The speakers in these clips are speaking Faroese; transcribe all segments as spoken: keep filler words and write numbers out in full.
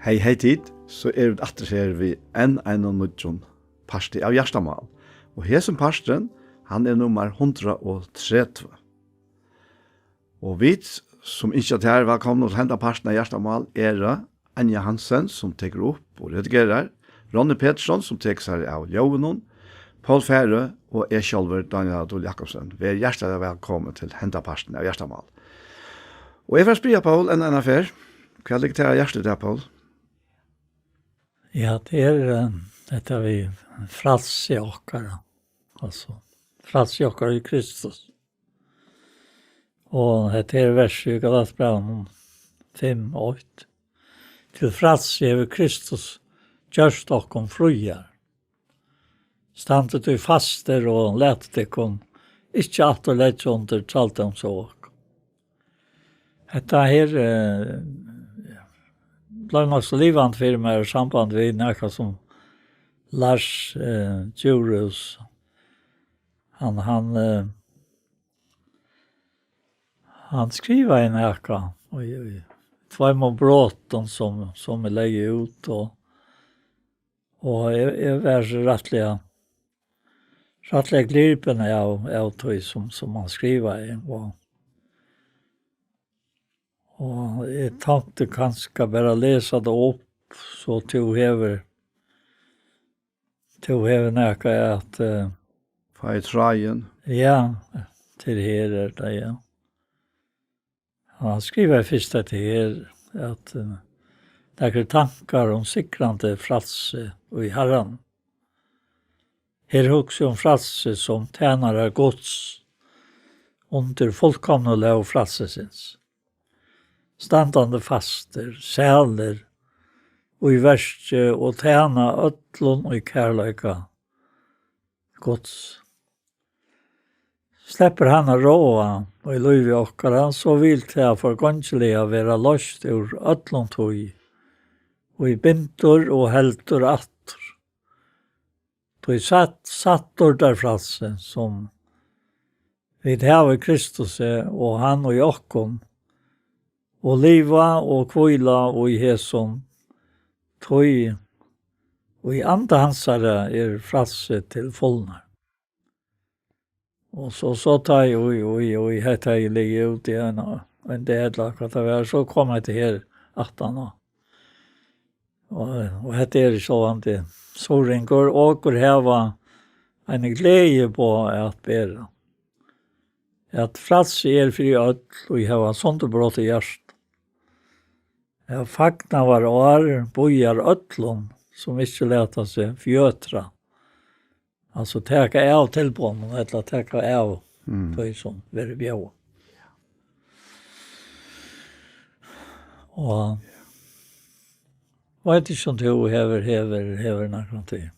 Hey, hey tit, so eru vit aftur her við enn einum nýggjum parti av Hjartamál. Og hesin parturin, hann er nummar hundrað og tretivu. Og vit, sum ynskja tær vælkomna til henda partin av Hjartamál, eru Anja Hansen, sum tekur upp og redigerar, Ronny Petersson, sum tekur sær av ljóðinum, Poul Færø og eg sjálvur, Dánjal Dul Jakobsen. Ver hjartaliga vælkomin til henda partin av Hjartamál. Og eg fari at spyrja Poul enn eina ferð, hvat liggur tær á hjarta í dag, Poul? Ja, tað er, eh, hetta við frælsi okkara, altso, frælsi okkara í Kristus. Og hetta er vers í Galatbrævinum fimm eitt. Til frælsi hevur Kristus gjørt okkum fríar. Standið tí fastir og latið tykkum ikki aftur leggja undir trældómsok. Hetta her, eh, bleiv nokk so livandi fyri mær í samband við nakað sum Lars, eh, Djurhuus, hann, hann, eh, hann skrivaði nakað í, í tveimum brotum sum, sum eg legði út, og, og eg, eg var so rættiliga, rættiliga gripin av, av tí sum, sum hann skrivaði, og, og eg tonkti kanska bara lesa tað upp, so tú hevur, tú hevur nakað at, eh, fáa í tráðin. Ja, til her er tað, ja. Hann skrivaði fyrst hetta her, at, eh, nakrir tankar um sigrandi frælsi í Harranum. Her hugsi um frælsi sum tænarar Guds undir fullkomnu lóg frælsisins, standandi fastir, sælir í verki og tæna øllum í kærleika Guds. Sleppur hann at ráða í lívi okkara, so vil tað forgongiliga vera loyst úr øllum tí, ið bindur og heldur aftur. Tí satt, satt dýrdarfrælsi, sum vit hava í Kristusi, og hann í okkum, og liva og hvíla í hesum, tí í anda hansara er frælsi til fulnar. Og so, so tá eg, í, í, í, hetta eg legði út í ein, ein del, akkurát tað var, so kom hetta her aftan á. Og, og hetta er sjálvandi so ringur, okur hava ein gleðiboða at bera. At frælsi er fyri øll, ið hava sundurbrotið hjarta. At fagnaðar ár bíðar øllum, sum ikki lata seg fjøtra. Altso, taka av tilboðnum, ella taka av Mm. tí sum verður bjóðað. Og veit ikki um tú hevur, hevur, hevur nakrantíð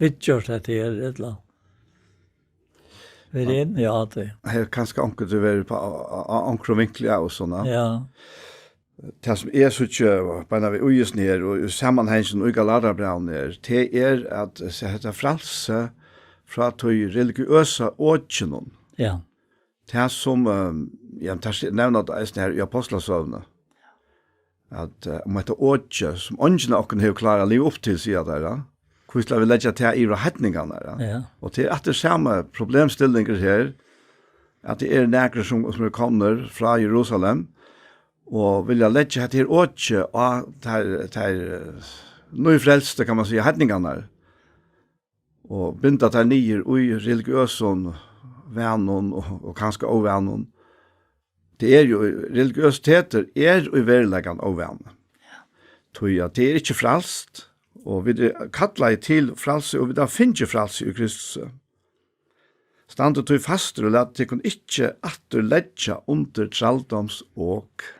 viðgjørt hetta her, ella verið inni á tí. Her kanska onkuntíð verið á, á, á onkrum vinkli av og sovorðið. Ja. Tað sum eg síggi beinanvegin í hesum her, og í samanhanginum í Galatiabrævinum er, tað er at, eh, hetta frælsi frá tí religiøsa okinum. Ja. Tað sum, eh, ja, tað nevna tey eisini her í Ápostlasøguni, at, eh, um hetta okið, sum eingin av okkum hevur klárað at liva upp til, siga tey, ja. Hví skulu vit leggja tað yvir á heidningarnar, ja? Ja. Og tað er aftur sama problemstillingur her, at tað eru nakrir, sum, sum eru komnir frá Jerusalem, og vilja leggja hetta her okið á tær, tær, eh, nýfrelstu, kann man siga, heidningarnar, og binda tær niður í religiøsum vanum og, og kanska óvanum. Tað er jú, religiøsitetur er í veruleikanum óvani. Tí at tað er ikki frælst, og vit eru kallaðir til frælsi, og vit hava fingið frælsi í Kristusi. Standið tí fastir og latið tykkum ikki aftur leggja undir trældómsok.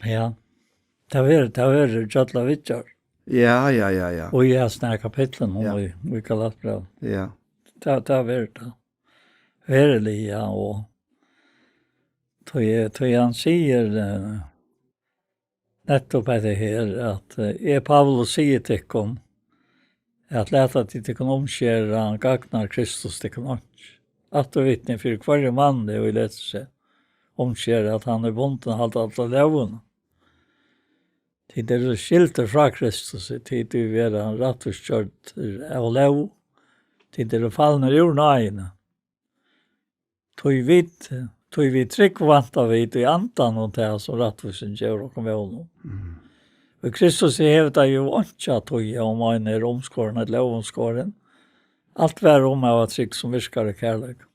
Ja. Tað verður, tað verður gjølla viðgjørt. Ja, ja, ja, ja. Og í hasum her kapitlinum Ja. í, í Galatbrævinum. Ja. Tað, tað verður tað. Veruliga, ja, og tí, tí hann sigur, eh, nettupp hetta her, at, eh, eg, Paulus, sigi tykkum, at lata tit tykkum umskera, gagnar Kristus tykkum einki. Afturvitni fyri hvørjum manni, ið letur seg umskera, at hann er bundin at halda alla lógina. Tit eru skildir frá Kristus, tit eru verið rættvísgjørdir av lóg, tit eru falnir úr náðini. Tí vit, tí vit trúgv vænta vit í andan um tað, sum rættvísin gevur okkum vón um. Mm. Og Kristus hevur tað jú einki at týða, um ein er umskorin ella óumskorin. Alt var um at hava trúgv, sum virkar í kærleika.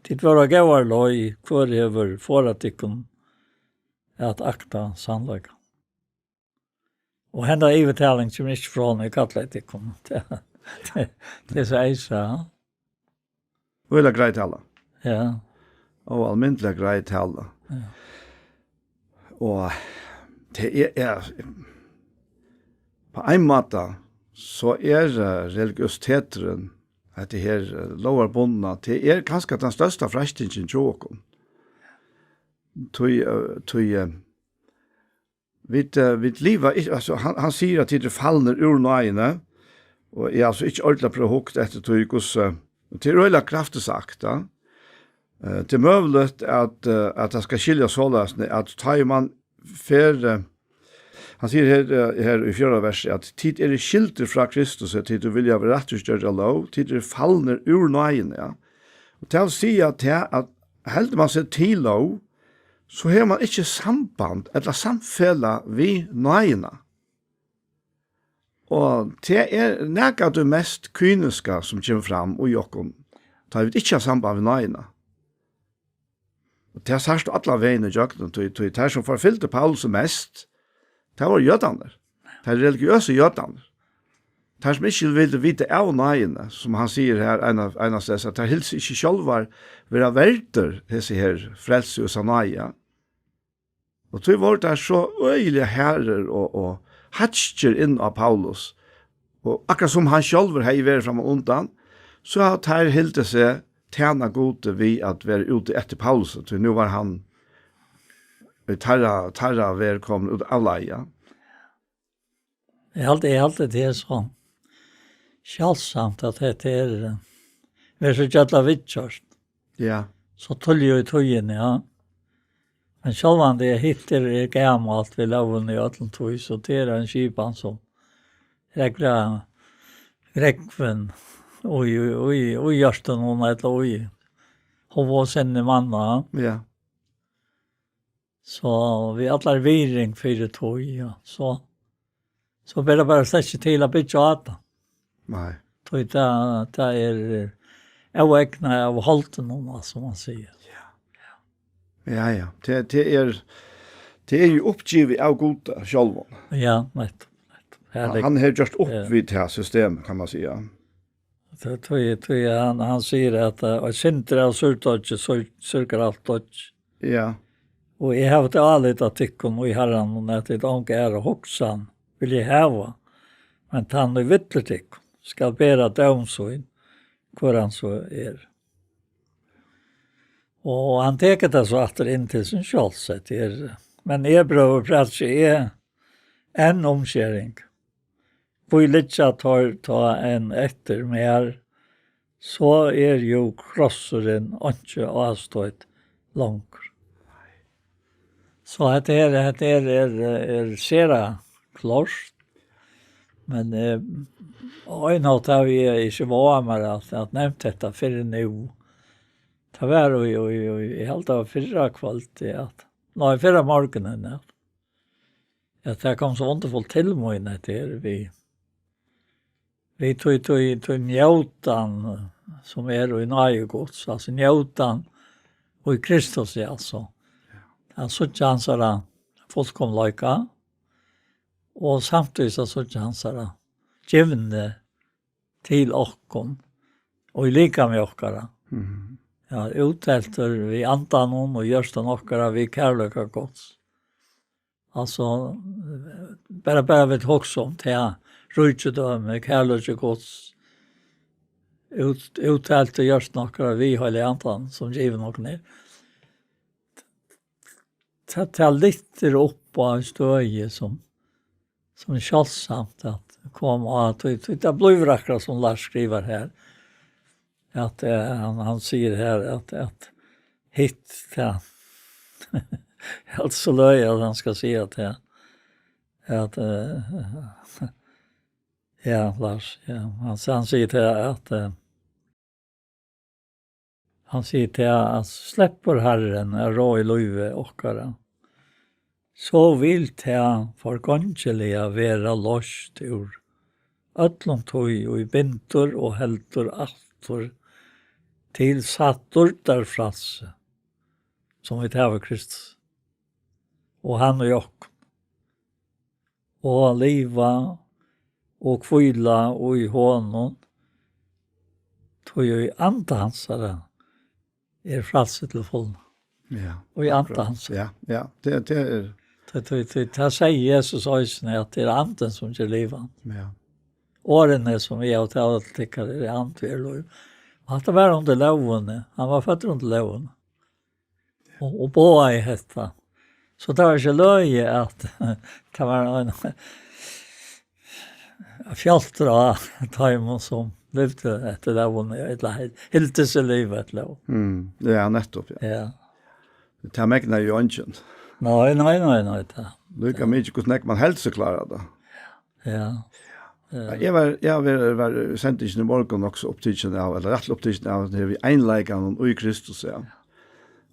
Tit vóru á góðari leið, hvør hevur forðað tykkum at akta sannleikan? Og henda yvirtaling kemur ikki frá honum, eg kallaði tykkum. Tað, tað, tað er so eisini, ja. Øgiliga greið tala. Ja. Óalmindiliga greið tala. Ja. Og tað er, er, á ein máta, so er, eh, religiositeturin, hetta her, eh, lógarbundna, tað er kanska tann størsta freistingin hjá okkum. Tí, eh, tí, eh, Vit, eh, vit liva ikki, altso, hann, hann sigur at tit eru falnir úr náðini, og eg, altso, ikki ordiliga prøvað hugt eftir tí, hvussu, og tað er øgiliga kraftigt sagt, ja. Eh, tað er møguligt at, eh, at tað skal skiljast soleiðis, at tá ið man fer, eh, hann sigur her, eh, her í fjórða versi, at tit eru skildir frá Kristus, at tit vilja vera rættvísgjørd av lóg, tit eru falnir úr náðini, ja. Og tað vil siga at tað, at heldur man seg til lóg, so hevur man ikki samband ella samfelag við náðina. Og tað er nakað av tí mest kyniska, sum kemur fram í okkum, tá vit ikki hava samband við náðina. Og tað sært tú allan vegin ígjøgnum, tí, tí teir, sum forfylgdu Paulus mest, tað vóru jødarnir. Teir religiøsu jødarnir. Teir, sum ikki vildu vita av náðini, sum hann sigur her, eina, einastaðis, at teir hildu seg ikki sjálvar vera verdir, hesi her frelsu og sann náði. Og tí vóru teir so øgiliga harðir og, og hatskir inn á Paulus. Og akkurát sum hann sjálvur hevði verið fram undan, so hava teir hildið seg tæna Gudi við at vera úti eftir Paulusi, tí nú var hann í teirra, teirra verð komin út av lagi. Eg haldi, eg haldi, tað er so sjáldsamt, at hetta er, eh, verður so gjølla viðgjørt. Ja. So tíðliga í tíðini, ja. Men sjálvandi er hitt er, er gamalt við lógini í øllum tíð, so tað er ein skipan, sum regla grógvin í, í, í, í hjørtunum, ella í hava og sinni manna. Ja. So við allari virðing fyri tí, ja, so, so ber tað bara slett ikki til at byggja á tað. Nei. Tí tað, tað er, eh, óegnað av holdinum, sum man sigur. Ja. Ja, ja. Tað, tað er, tað er jú uppgivið av Gudi sjálvum. Ja, nettupp, nettupp. Hann, hann hevur gjørt upp, ja, við tað systemið, kann man siga. Tí, tí, tí hann, hann sigur at, eh, eitt sindur av súrdeiggj, súr-, súrgar alt deiggj. Ja. Og eg havi tað álit á tykkum í Harranum, at tit onga aðra hugsan vilja hava, men tann, ið villur tykkum, skal bera dóm sín, hvør hann so er. Og hann tekur tað so aftur inn til sín sjálvs, at er, men eg, brøður, prædiki eg enn umskering. Hví liggja teir tá enn eftir mær, so er jú krossurin einki ástoyt longur. So hetta her, hetta er, er, er sera klárt, men, eh, á ein hátt havi eg ikki vágað mær at, at nevnt hetta fyrr enn nú. Tað var í, í, í, eg helt tað var fyrra kvøldið, at, nei, fyrra morgunin, at, at tað kom so undurfult til mín, at tað er við, við tí, tí, tí njótan, sum er í náði Guds, altso njótan í Kristus, ja, altso. At síggja hansara fullkomleika, og samtíðis at síggja hansara givni til okkum, og í likami okkara. Mhm. Ja, útheltur við andanum og hjørtan okkara við kærleika Guds. Altso, bara, bara vit hugsa um tað, ríkidømi, kærleiki Guds, út-, útheltur hjørtan okkara við Heilaga Andan, sum givin okkum er. Tað, tað lyftir upp á ein støði, sum, sum er sjáldsamt at koma á. Tí, tí tað blívur akkurát, sum Lars skrivar her, at, eh, hann, hann sigur her, at, at hitt, tað, helt so løgið, at hann skal siga tað, at, eh, ja, Lars, ja, hann, hann sigur til at, eh, hann sigur til at sleppur Harrin at ráða í lívi okkara, so vil tað forgongiliga vera loyst úr øllum tí, ið bindur og heldur aftur til satt dýrdarfrælsi, sum vit hava í Kristus, og hann í okkum, og liva og hvíla í honum, tí í anda hansara er frælsi til fulna. Ja, og í anda akkurát. Hans. Ja, ja, tað, tað er. Tað, tað, tað, tað sigur Jesus eisini, at tað er andin, sum ger livandi. Ja. Orðini, sum eg havi talað til tykkara, er andi og lív. Og hatta var undir lógini. Hann var føddur undir lógini. Og, og boðaði hetta. So tað var ikki løgið, at tað var ein fjáltur av teimum, sum livdu eftir lógini, ella hildu seg liva eftir lógini. Mm. Ja, nettopp, ja. Ja. Tað megnar jú eingin. Nei, nei, nei, nei, tað. Líka mikið, hvussu nógv man heldur seg klára tað. Ja. Ja. Eg var, eg var, var í sendingini í morgun nokk so upptikin av, ella rættiliga upptikin av, at tað er við einleikanum í Kristus, ja.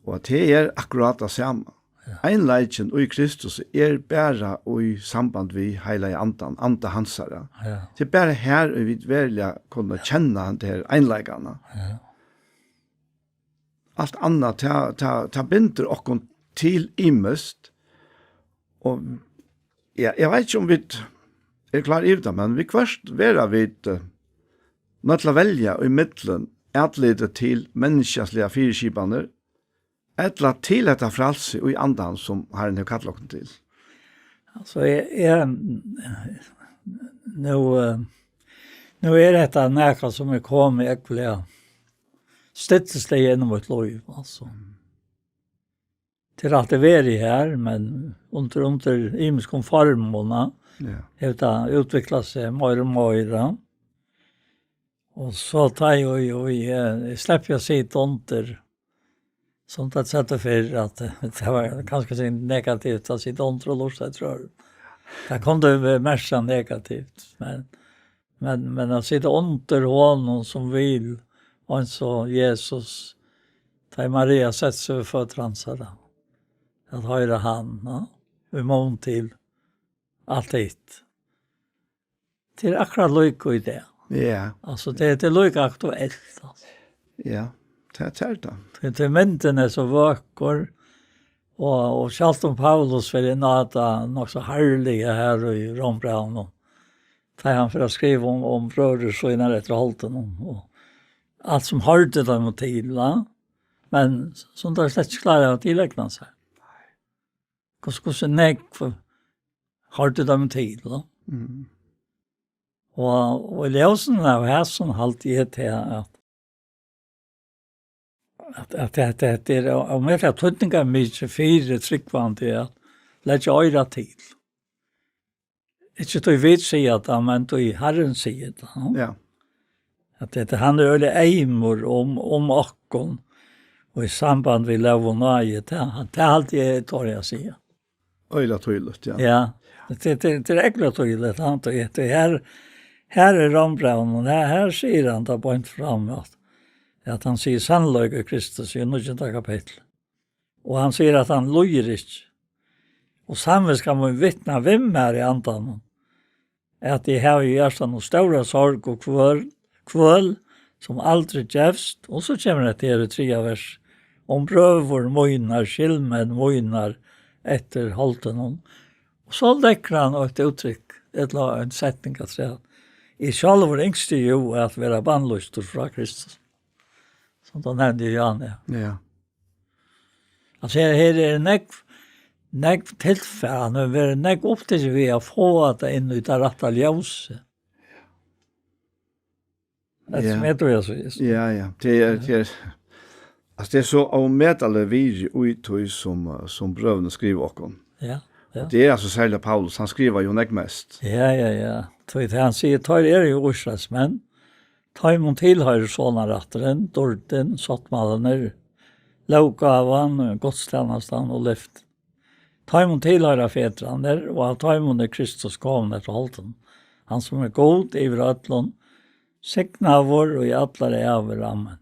Og at tað er akkurát tað sama. Ja. Einleikin í Kristus er bara í samband við Heilaga Andan, Anda hansara. Ja. Tað er bara her, vit veruliga kunnu kenna hann, tað her einleikan. Ja. Alt annað, tað, tað, tað bindur okkum til ymiskt. Og, ja, eg veit ikki, um vit eru klár yvir tað, men viðhvørt verða vit, eh, noydd til at velja í millum atliti til menniskjaligar fyriskipanir, ella til hetta frælsi í andan, sum Harrin hevur kallað okkum til. Altso, eg, eg, nú, eh, nú er hetta nakað, sum er komið ógvuliga stillisliga inn í mítt lív, altso. Tað er altíð verið her, men undir, undir ymiskum formum, ja, hevur tað útviklað seg meira og meira. Og so tá eg, eg, eg, eh, sleppi at sita undir, sum tað sat fyrr, at, eh, tað var kanska so negativt at sita undir og lurta eftir øðrum. Tað kundi verið meira negativt, men, men, men at sita undir honum sum vil, og eins og Jesus, tá Maria setti seg við føtur hansara, at hoyra hann, ja, í mun til alt hitt. Tað er akkurát líka í dag. Ja. Altso, tað, tað er líka aktuelt, altso. Ja, tað, tað er tað. Tað, tað, myndin er so vøkur, og, og sjálvt um Paulus fer inn á tað nokk so harðliga her í Rómbrævinum, tá hann fer at skriva um, um brøður sínar eftir holdinum, og alt sum hoyrdi teimum til, va? Men sum teir slett ikki kláraðu at tileigna sær. Hvussu, hvussu nógv hoyrdi teimum til, va? Mm. Og, og í ljósinum av hesum haldi eg til at, at, at, at, at tað er ómetaliga týdningarmikið fyri trúgvandi at leggja oyra til. Ikki tí vit siga tað, men tí Harrin sigur tað, ja. Ja. At tað, hann er øgiliga eymur um, um okkum, og í samband við lóg og náði, tað, tað haldi eg, tori eg at siga. Øgiliga týðiligt, ja. Ja, tað, tað, tað er ógvuliga týðiligt, hann, tað, tað her, her er Rómbrævinum, her, her sigur hann tað beint fram, at, at hann sigur sannleika í Kristus í níggjunda kapitli. Og hann sigur, at hann lýgur ikki. Og samvitskan mín vitnar við mær í andanum, at eg havi í hjartanum stóra sorg og kvøl, kvøl, sum aldri gevst. Og so kemur hetta her í triðja vers: Um brøður mínar, skyldmenn mínar, eftir holdinum. Og so leggur hann eitt úttrykk, ella ein setning afturat: Eg sjálvur ynskti jú at vera bannlýstur frá Kristus. Sum tú nevndi, Jan, ja. Ja. Altso, her, her er nógv, nógv tilfar, hann hevur verið nógv upptikin við at fáa tað inn í tað rætta ljósið. Tað, ja, sum eg dugi at siga. Ja, ja. Tað er, tað er, altso, tað er so ómetaliga virði í tí sum, eh, sum brøvini skriva okkum. Ja, ja. Og tað er altso serliga Paulus, hann skrivar jú nógv mest. Ja, ja, ja. Tí tað hann sigur, teir eru jú Ísraelsmenn, teimum tilhoyrir sonarætturin, dýrdin, sáttmálarnir, lóggávan, gudstænastan og lyftin. Teimum tilhoyra fedrarnir, og av teimum er Kristus komin eftir holdinum. Hann sum er Gud yvir øllum, signaður í allar ævir. Amen.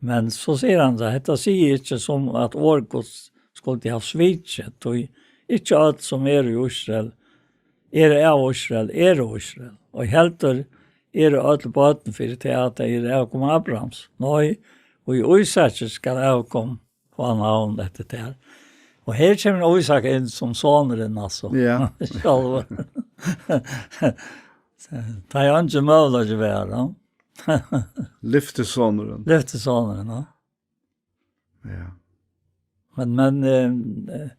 Men so sigur hann, at hetta sigi eg ikki sum at orð Guds skuldi havt svikið, tí ikki øll sum eru í Ísrael, eru av Ísrael, eru Ísrael, og heldur eru øll børn fyri tað, at tey eru avkom Abrahams. Nei, og í Ísaki skal avkom fáa navn eftir tær. Og her kemur Ísak inn sum sonurin, altso. Ja. Sjálvur. Tað er eingin møguleiki við, ja. Lyftisonurin. Lyftisonurin, ja. Ja. Men, men, eh, eh,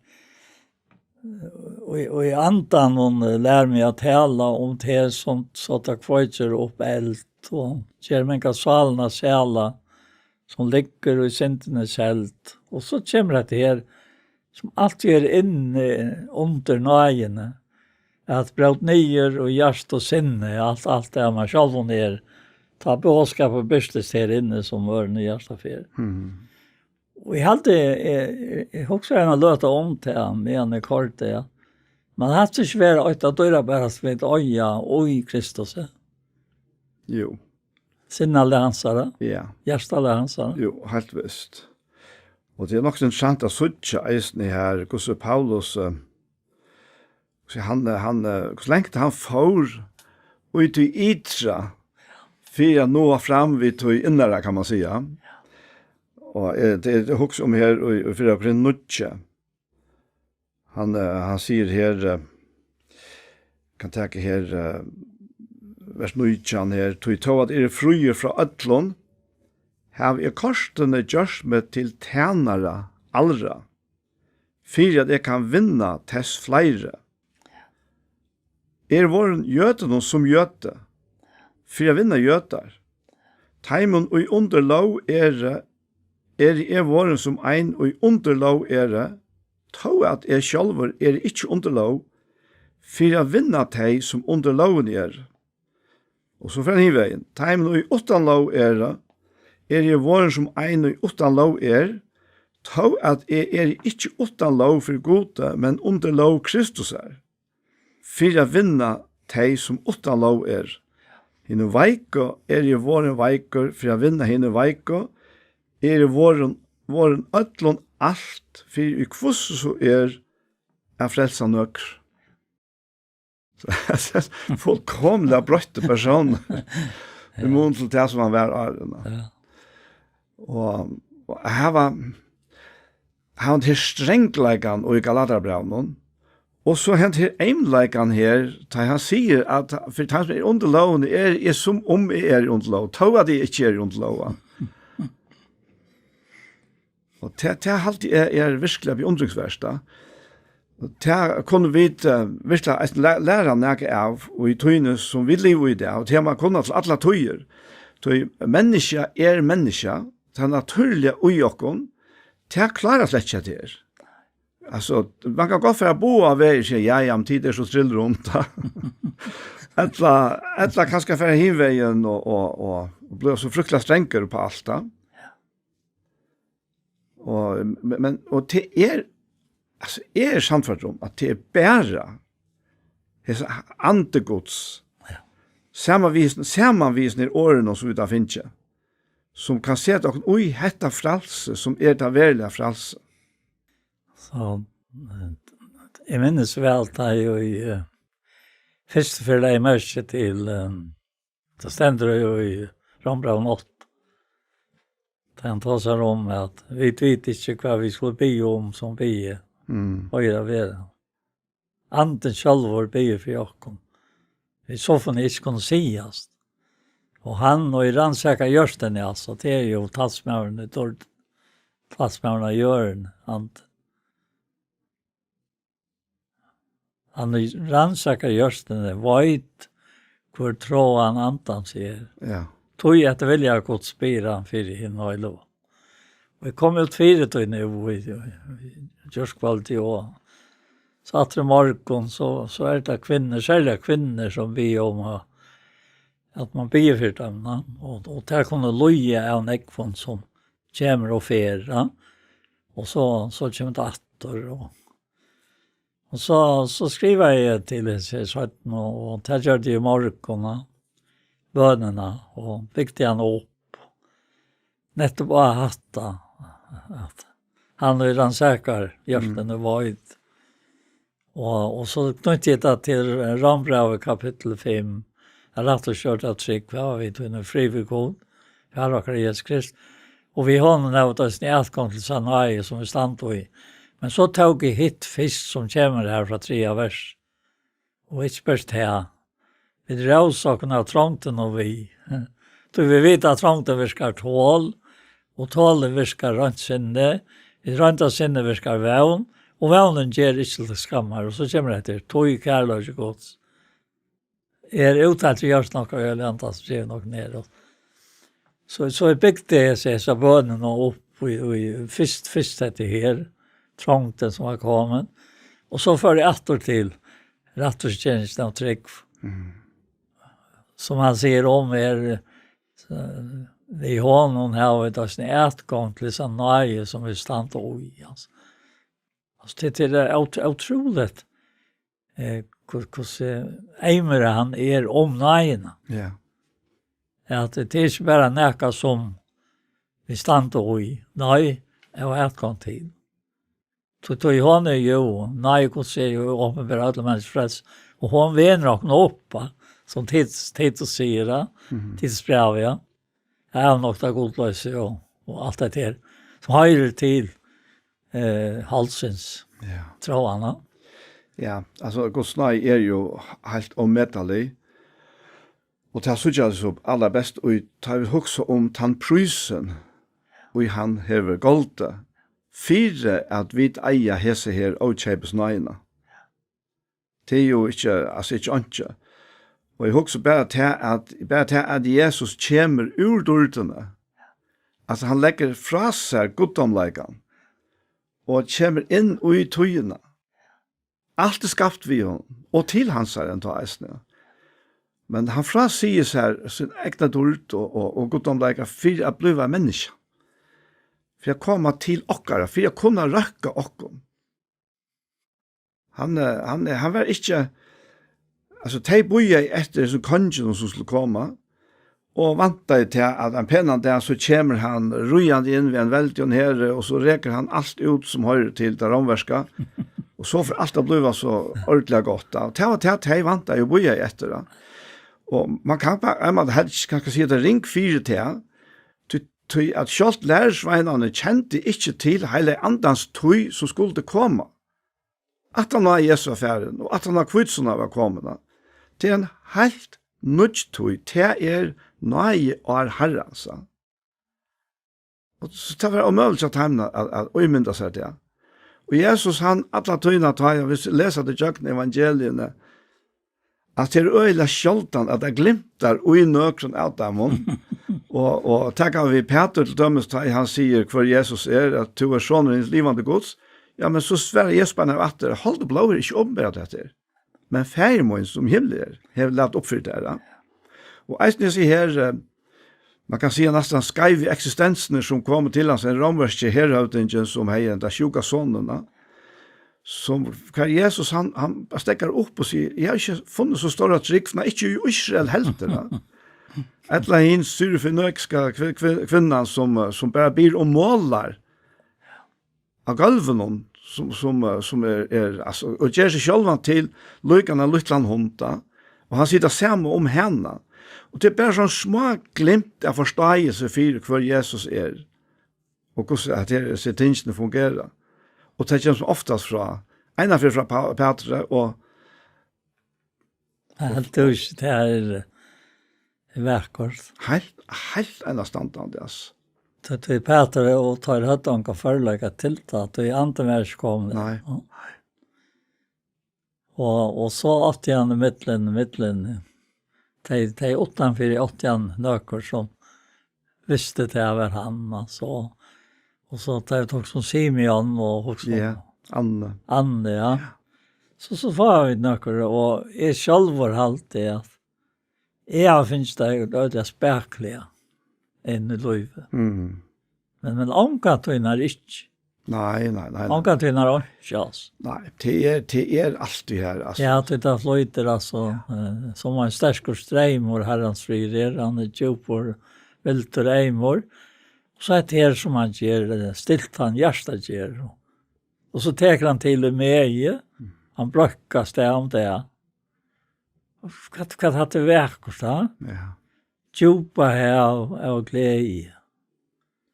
og, og í andan, hon, eh, lær meg at tala um teg, sum so tað kveikir upp eld, og ger manga sálina sæla, sum liggur í syndini seld. Og so kemur hetta her, sum altíð er inni undir náðini, at brót niður og hjart og sinni, alt, alt det man sjálvum er, tá boðskapur birtist her inni sum vørn í hjarta fer. Mhm. Og eg haldi, eg, eg, eg hugsi eina løtu um tað, meðan eg koyrdi, ja. Man haft ikki vera eitt av dýrabæra sum vit eiga í Kristus, ja. Jú. Sinnalag hansara, ja. Hjartalag hansara. Jú, heilt vist. Og tað er nokk so interessant at síggja eisini her, hvussu Paulus, eh, hvussu hann, eh, hann, eh, hvussu langt hann fór í tí ytra, fyri at náa fram við tí innara, kann man siga. Og, eh, tað er, tað hugsi um her í, í fyrra Korint níggju. Hann, eh, hann sigur her, eh, kann taka her, eh, vers nítjan her, "Tí tó at eg eri fríur frá øllum, havi eg kortini gjørt meg til tænara allra, fyri at eg kann vinna tess fleiri. Eg eri vorðin jødunum sum jødi, fyri at vinna jødar. Teimum, ið undir lóg eru, eri eg vorðin sum ein, ið undir lóg eru, tó at eg sjálvur eri ikki undir lóg, fyri at vinna tey, sum undir lógini eru." Og so fer hann hin vegin. "Teimum, ið uttan lóg eru, eri eg vorðin sum ein, ið uttan lóg er, tó at eg eri ikki uttan lóg fyri Gudi, men undir lóg Kristusar, fyri at vinna tey, sum uttan lóg er. Hinum veiku eri eg vorðin veikur, fyri at vinna hinum veiku, eri vorðin, vorðin øllum alt, fyri í hvussu so er at frelsa nøkur." Fullkomliga broyttur persónur í mun til tað, sum hann var áðrenn. Ja. Og, og hava, hava her strangleikan í Galatarabrævinum, og so hent her eymleikan her, tá hann sigur at fyri teir, sum eru undir lógini, er, er sum um eg eri undir lóg, tó at eg ikki eri undir lóg. Og tað, tað haldi eg er, er veruliga beundringsvert, tá. Og tað kunnu vit, eh, veruliga eisini læ-, læra nakað av, og í tíðini, sum vit liva í í dag, og tað man kunna til allar tíðir. Tí menniskja er menniskja, tað natúrliga í okkum, tað klárar slett ikki at tað er. Altso, man kann gott fara báðar vegir og siga, "Ja, ja, men tit eru so trillrunda." Ella, ella kanska fara hin vegin og, og, og, og bliva so fryktiga strangur upp á alt, tá. Og, men, men, og tað er, altso, eg eri sannførdur um, at tað er bara hesa andi Guds, ja, samanvísn-, samanvísnir orðini, sum vit hava fingið, sum kann seta okkum í hetta frælsi, sum er tað veruliga frælsi. So, eh, eg minnist væl, tá eg í, eh, fyrstu ferð legði merki til, eh, tað stendur jú í Rómbrævinum átta. Tá hann tosar um, at vit vita ikki, hvat vit skulu biðja um, sum biðið, mm, eigur at vera. Andin sjálvur biður fyri okkum. Vit so kunnu ikki kunnu sigast. Og hann, og ið rannsakar hjørtuni, altso, tað er jú talsmaðurin, tað er talsmaðurin á jørðini, andin. Hann rannsakar hjørtuni, veit, hvør tráan andans er. Ja. Tí at vilja Guds spyr hann fyri hin heilagu. Og eg kom út fyri tí nú í, í, í gjárkvøldið, og so aftur í morgun, so, so er tað kvinnur, serliga kvinnur, sum biðja um at, at man biður fyri teimum, ja. Og, og tær kunnu líða av nógvum sum kemur og fer, ja. Og so, so kemur tað aftur, og, og so, so skrivaði eg til hesi seinnu, og, og tað gjørdi eg í morgun, ja. Bønina, og bygdi hann upp. Nettopp á hatta, at hann er rannsakar hjertene Mm. veit. Og, og so knytti eg tað til Rómbrævið kapittul fimm. At rættvísgjørt av trúgv, hava vit nú frið við Gud, Harra okkara Jesus Krist. Og við honum hava vit eisini atgongd til sann náði, sum vit standa í. Men so tók eg hitt fyrst, sum kemur her frá triðja vers. Og ikki bert her. Vit rósa okkum av trongdini og við. Tí vit vita, at trongdin virkar tol, og tolið virkar reint sinni, vit reinda sinni virkar vón, og vónin ger ikki til skammar. Og so kemur hetta her, tí kærleiki Guds er úttalt í hjørtum okkara, og Helliga Anda, sum gevin okkum er. Og so, so eg bygdi hesa, hesa bønina upp í, í fyrst, fyrst hetta her, trongdin sum var komin. Og so fór eg aftur til rættvísgjøringina av trúgv. Mm. Sum hann sigur um er, eh, við honum hava vit eisini atgongd til sann náði sum vit standa í, altso. Altso, tað, tað er ótr-, ótrúligt, eh, hvu-, hvussu eymur hann er um náðina. Ja. At tað er ikki bara nakað sum vit standa í. Nei, eg havi atgongd til. So, tí hon er jú, náði Guds er jú opinberað øllum menniskjum til frelsu. Og hon venur okkum upp, va? Sum Tit-, Titus sigur, va? Mhm. Titus bræv, ja. Avnoktað gudloysi og, og alt hetta her, sum hoyrir til, eh, haldsins Ja. tróðan, va? Ja, altso, Guds náði er jú heilt ómetalig. Og tað síggja vit so allarbest í, tá vit hugsa um tann prísin, ið hann hevur goldið, fyri at vit eiga hesa her ókeypis náðina. Tað er jú ikki, altso, ikki einki. Og eg hugsi bara tað, at, bara tað, at Jesus kemur úr dýrdini, altso, hann leggur frá sær guddómleikan og kemur inn í tíðina. Alt er skapt við honum, og til hansara enntá eisini. Men hann frásigur sær sín egna dýrd og, og, og guddómleika fyri at blíva menniskja. Fyri at koma til okkara, fyri at kunna røkka okkum. Hann, eh, hann, eh, hann var ikki, altso, tey bíðaðu eftir hesum konginum sum skuldi koma, og væntaðu til at ein penan dag so kemur hann ríðandi inn við ein veldigum heri, og so rekur hann alt út sum hoyrir til tað rómverska, og so fer alt at blíva so ordiliga gott, tá. Og tað var tað, tey væntaðu og bíðaðu eftir, tá. Og man kann bara, man helst kanska siga, tað ring fyri tað, tí, tí at sjálvt lærisveinarnir kendu ikki til Heilaga Andans tíð, sum skuldi koma. Aftan á Jesus var farin, og aftan á hvítusunnan var komin, tá. Tað er ein heilt nýggj tíð. Tað er náði ár Harrans, tá. Og so tað var ómøguligt hjá teimum at, at ímynda sær tað. Og Jesus, hann, alla tíðina, tá eg vil lesa tað gjøgnum evangeliini, at tað er øgiliga sjáldan, at tað glimtar í nøkrum av teimum. Og, og taka við Pætur til dømis, tá hann sigur, hvør Jesus er, at tú er sonur hins livandi Guds. Ja, men so svarar Jesus bara aftur, hold og blóð er ikki opinberað tað her. Men Faðir mín, sum í himli er, hevur latið upp fyri tær, ja. Og eisini hesi her, eh, man kann siga næstan skeivu eksistensirnar sum komu til hans, ein rómverski herhøvdingin sum hevði henda sjúka sonin, ja. Sum, hvar Jesus, hann, hann bara steðgar upp og sigur, eg havi ikki funnið so stóra trúgv, nei, ikki í Ísrael heldur, ja. Ella hin syrofenøkiska kvi-, kvi-, kvinnan sum, eh, sum bara biður um molar á gólvinum, sum, sum, eh, sum er, er, altso, og ger seg sjálvan til líkan av lítlan hunda, og hann sigur tað sama um hana. Og tað er bara sovorðin smá glimt av forståelse fyri, hvør Jesus er, og hvussu at her, hesi tingini fungera. Og tað kemur sum oftast frá, einaferð frá Pa-, Pætri, og Eg helt tú ikki, tað er, eh, vakurt. Heilt, heilt einastandandi, altso. Tað er Pætur og teir høvdu ongan førleika til tað, tí andin var ikki komin. Nei. Ja. Og, og so átti hann í millum, millum, tey, tey uttanfyri átti hann nøkur sum visti tað var hann, altso. Og so tey tók sum Simeon og hugsa um Ja, Anne. Anne, ja. Ja. So, so fáa vit nøkur, og eg sjálvur haldi at eg havi fingið tað øgiliga spakuliga inn í lívið. Mm. Men, men ongantíð nær ikki. Nei, nei, nei, nei. Ongantíð er einki, altso. Nei, tað er, tað er altíð har, altso. Ja, tí tað flýtur, altso, eh, sum ein sterkur streymur, Harrans friður er, hann er djúpur, vildur, eymur. So hetta her sum hann ger, eh, stilt hann hjartað ger. Og so tekur hann til í megi, hann bløðkast av um tað. Hvat, hvat hatta er vakurt, ha? Ja. Djúpa hav av gleði.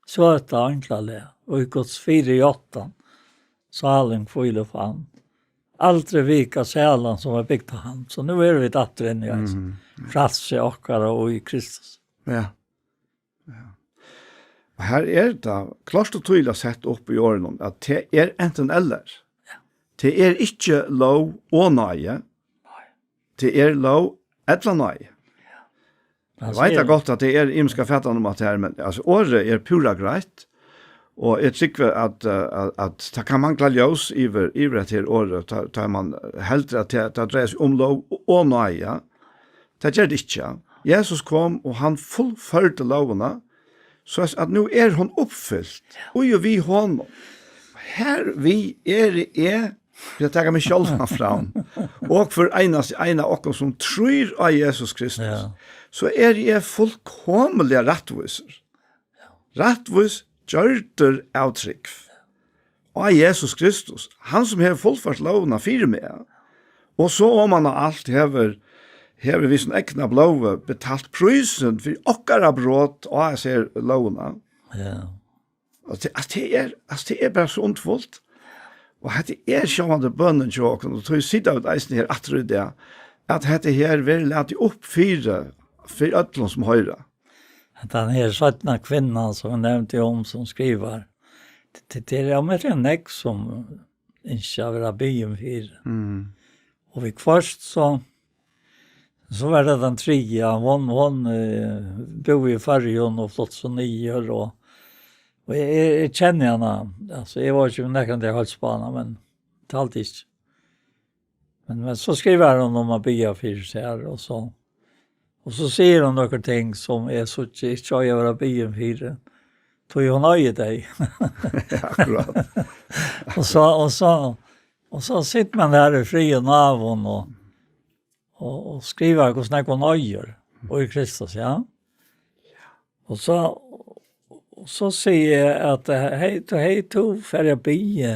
Søta einglalag, og í Guds fyri játtan, sálin hvílir fann. Aldri vika sælan sum var bygd á hann. So nú eru vit aftur inn í ein Mhm. frælsi okkara og í Kristus. Ja. Ja. Og her er tað klárt og týðiligt sett upp í orðunum, at tað er antin ella. Ja. Tað er ikki lóg og náði. Nei. Tað er lóg ella náði. Eg Hann veit sigur gott, at tað er ymiskar fatanir um hatta her, men, altso, orðið er púra greitt, og eg trúgvi, at, eh, at, at tað kann mangla ljós yvir, yvir hetta her orðið, tá, tá man heldur, at tað, tað dreiar seg um lóg og náði, ja. Tað ger tað ikki, ja. Jesus kom, og hann fullførdi lógina, so at, at nú er hon uppfylt, og jú við honum. Her við eri eg, fyri at taka meg sjálvan fram, og hvør einasti ein av okkum, sum trýr á Jesus Kristus, Ja. so eri eg fullkomiliga rættvísur. Rættvís gjørdur av trúgv á Jesus Kristus, hann sum hevur fullført lógina fyri meg, og so oman á alt hevur, hevur við sínum egna blóði betalt prísin fyri okkara brot á hesa her lógina. Ja. Og tað, altso, tað er, altso, tað er bara so undurfult. Og hetta er sjálvandi bønin hjá okkum, og tí sita vit eisini her aftur í dag, at hetta her verður latið upp fyri, fyri øllum sum hoyra. At hann her seinna kvinnan, sum eg nevndi um, sum skrivar, t-, t-, tað er ómetaliga nógv sum ynskja at verða biðin fyri. Mm. Og viðhvørt so, so var tað tann triðja, hon, hon, eh, búði í Føroyum og flutti so niður, og, og eg, eg, eg kenni hana, altso, eg var ikki nakrantíð í Heildsbana, men taldi ikki. Men, men so skrivar hon um at biðja fyri sær, og so, og so sigur hon nøkur ting sum eg síggi ikki eiga at verða biðin fyri, tí hon eigur tey. Akkurát. Og so, og so, og so situr man har í frið og náðum og, og, og skrivar hvussu nógv hon eigur í Kristus, ja. Og so, og so sigi eg at, eh, hey, tú, hey, tú fer at biðja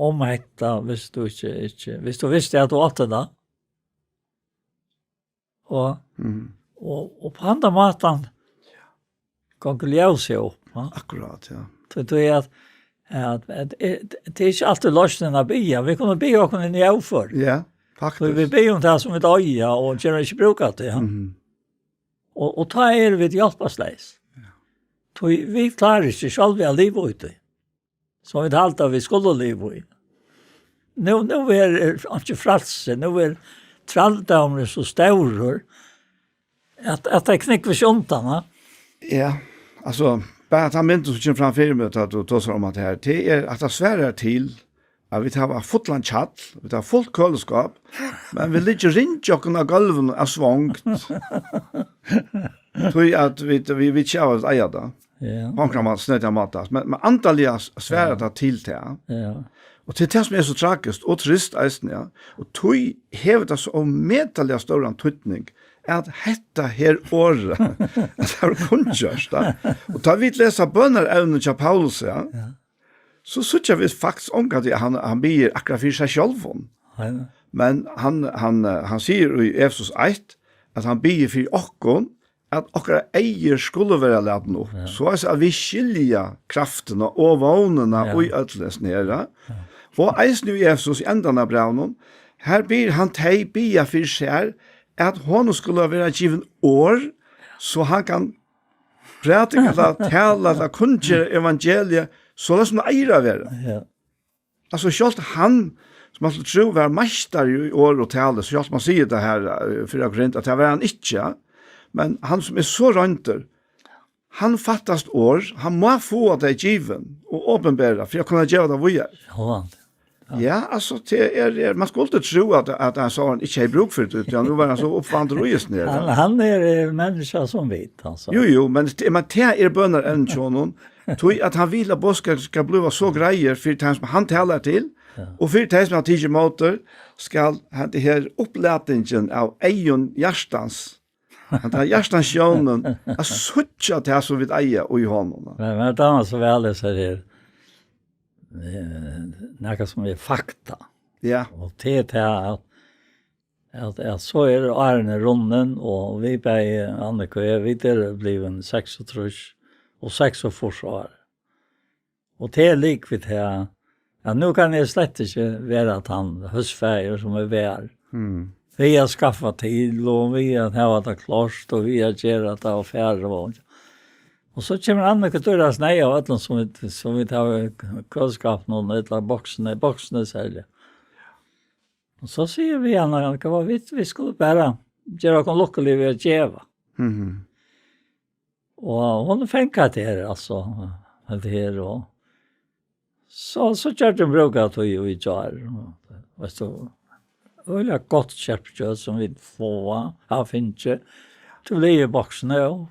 um hetta, viss tú ikki, ikki, viss tú visti at tú átti tað. Og, Mhm. og, og á handan mátan gongur ljósið upp, va? Akkurát, ja. Tí, tí at, at, at, at, tað er ikki altíð loysnin at biðja. Vit kunnu biðja okkum inn í óføri. Ja, faktiskt. Tí vit biðja um tað sum vit eiga, og gera ikki brúk av tí, ja. Mhm. Og, og tá eru vit hjálparleys. Ja. Tí vit klára ikki sjálv at liva í tí. Sum vit halda, vit skulu liva í. Nú, nú er, er ikki frælsi, nú er trældómurin so stórur, at, at tað knúgvar seg undan, ha? Ja, altso, bara tann myndin sum kemur fram fyri meg, tá tú tosar um at her, tað er, at tað svarar til, at vit hava fullan kjall, vit hava fult køliskáp, men vit liggja og ringja okkum á gólvinum av svongd. Tí at vit, vit, vit ikki hava eiga tað. Ja. Á onkran máta, snøggan máta. Men, men andaliga s-, svarar Ja. tað til tað. Ja. Og til tað sum er so tragiskt og trist eisini, ja. Og tí hevur tað so ómetaliga stóran týdning at hetta her orðið, at tað er kunngjørt, ja. Og tá vit lesa bønarevnið hjá Paulus, ja, Ja. so síggja vit faktiskt ongantíð, at hann, hann biður akkurát fyri seg sjálvum. Nei, nei. Men hann, hann, eh, hann sigur í Efesus eitt, at hann biður fyri okkum, at okkara eygu skulu vera latin upp, Ja. soleiðis at vit skilja kraftina og vónina Ja. í øllum hesum her. Ja. Og eisini í Efesus í endan av brævinum, her biður hann tey biðja fyri sær, at honum skulu vera givin orð, so hann kann prædika, ella tala, ella kunngera evangeliið, soleiðis sum tað eigur at vera. Ja. Altso, sjálvt hann, sum man skuldi trúð var meistari í orð og talu, so sjálvt man sigur tað her, eh, fyrra Korint, at tað var hann ikki, ja. Men hann sum er so royndur, hann fattast orð, hann má fáa tey givin og opinbera, fyri at kunna geva tað víðari. Sjálvandi. Ja, altso, tað er, er, man skuldi trúð at, at hann sá hann ikki hevði brúk fyri tað, ja, nú var hann so uppfandur í hesum her, ja. Hann, hann er, eh, menniskja sum vit, altso. Jú, jú, men, men tað er bønarevnið hjá honum, Tí at hann vil, at boðskapurin skal blíva so greiður fyri teir, sum hann talar til, ja, og fyri teir, sum hann tekur ímóti, skal henda her upplatingin av eygum hjartans, henda hjartans sjónin, at síggja tað, sum vit eiga í honum. Men, men tað er so væl, eg sær her. Eh, nakað sum er fakta. Ja. Og til tað at, at, at so er árini runnin, og vit bæði, Annika og eg, vit eru blivin seksogtrýss og seksogfýrs ár. Og tað er líkligt her, at nú kann eg slett ikki vera tann húsfaðir, sum eg var. Mm. Við at skaffa til, og við at hava tað klárt, og við at gera tað og fara, og, og so kemur Annika Døra Snei av øllum, sum vit, sum vit hava í køliskápinum, ella boksini, boksini selja. Og so siga vit hana, Annika, vit, vit skulu bara gera okkum lukkulig við at geva. Mhm. Og hon fekk tað her, altso, hetta her, og so, so gjørdi hon brúk av tí í gjár, og, veitst tú, øgiliga gott skerpikjøt sum vit fáa, hava fingið, tú legði í boksina, og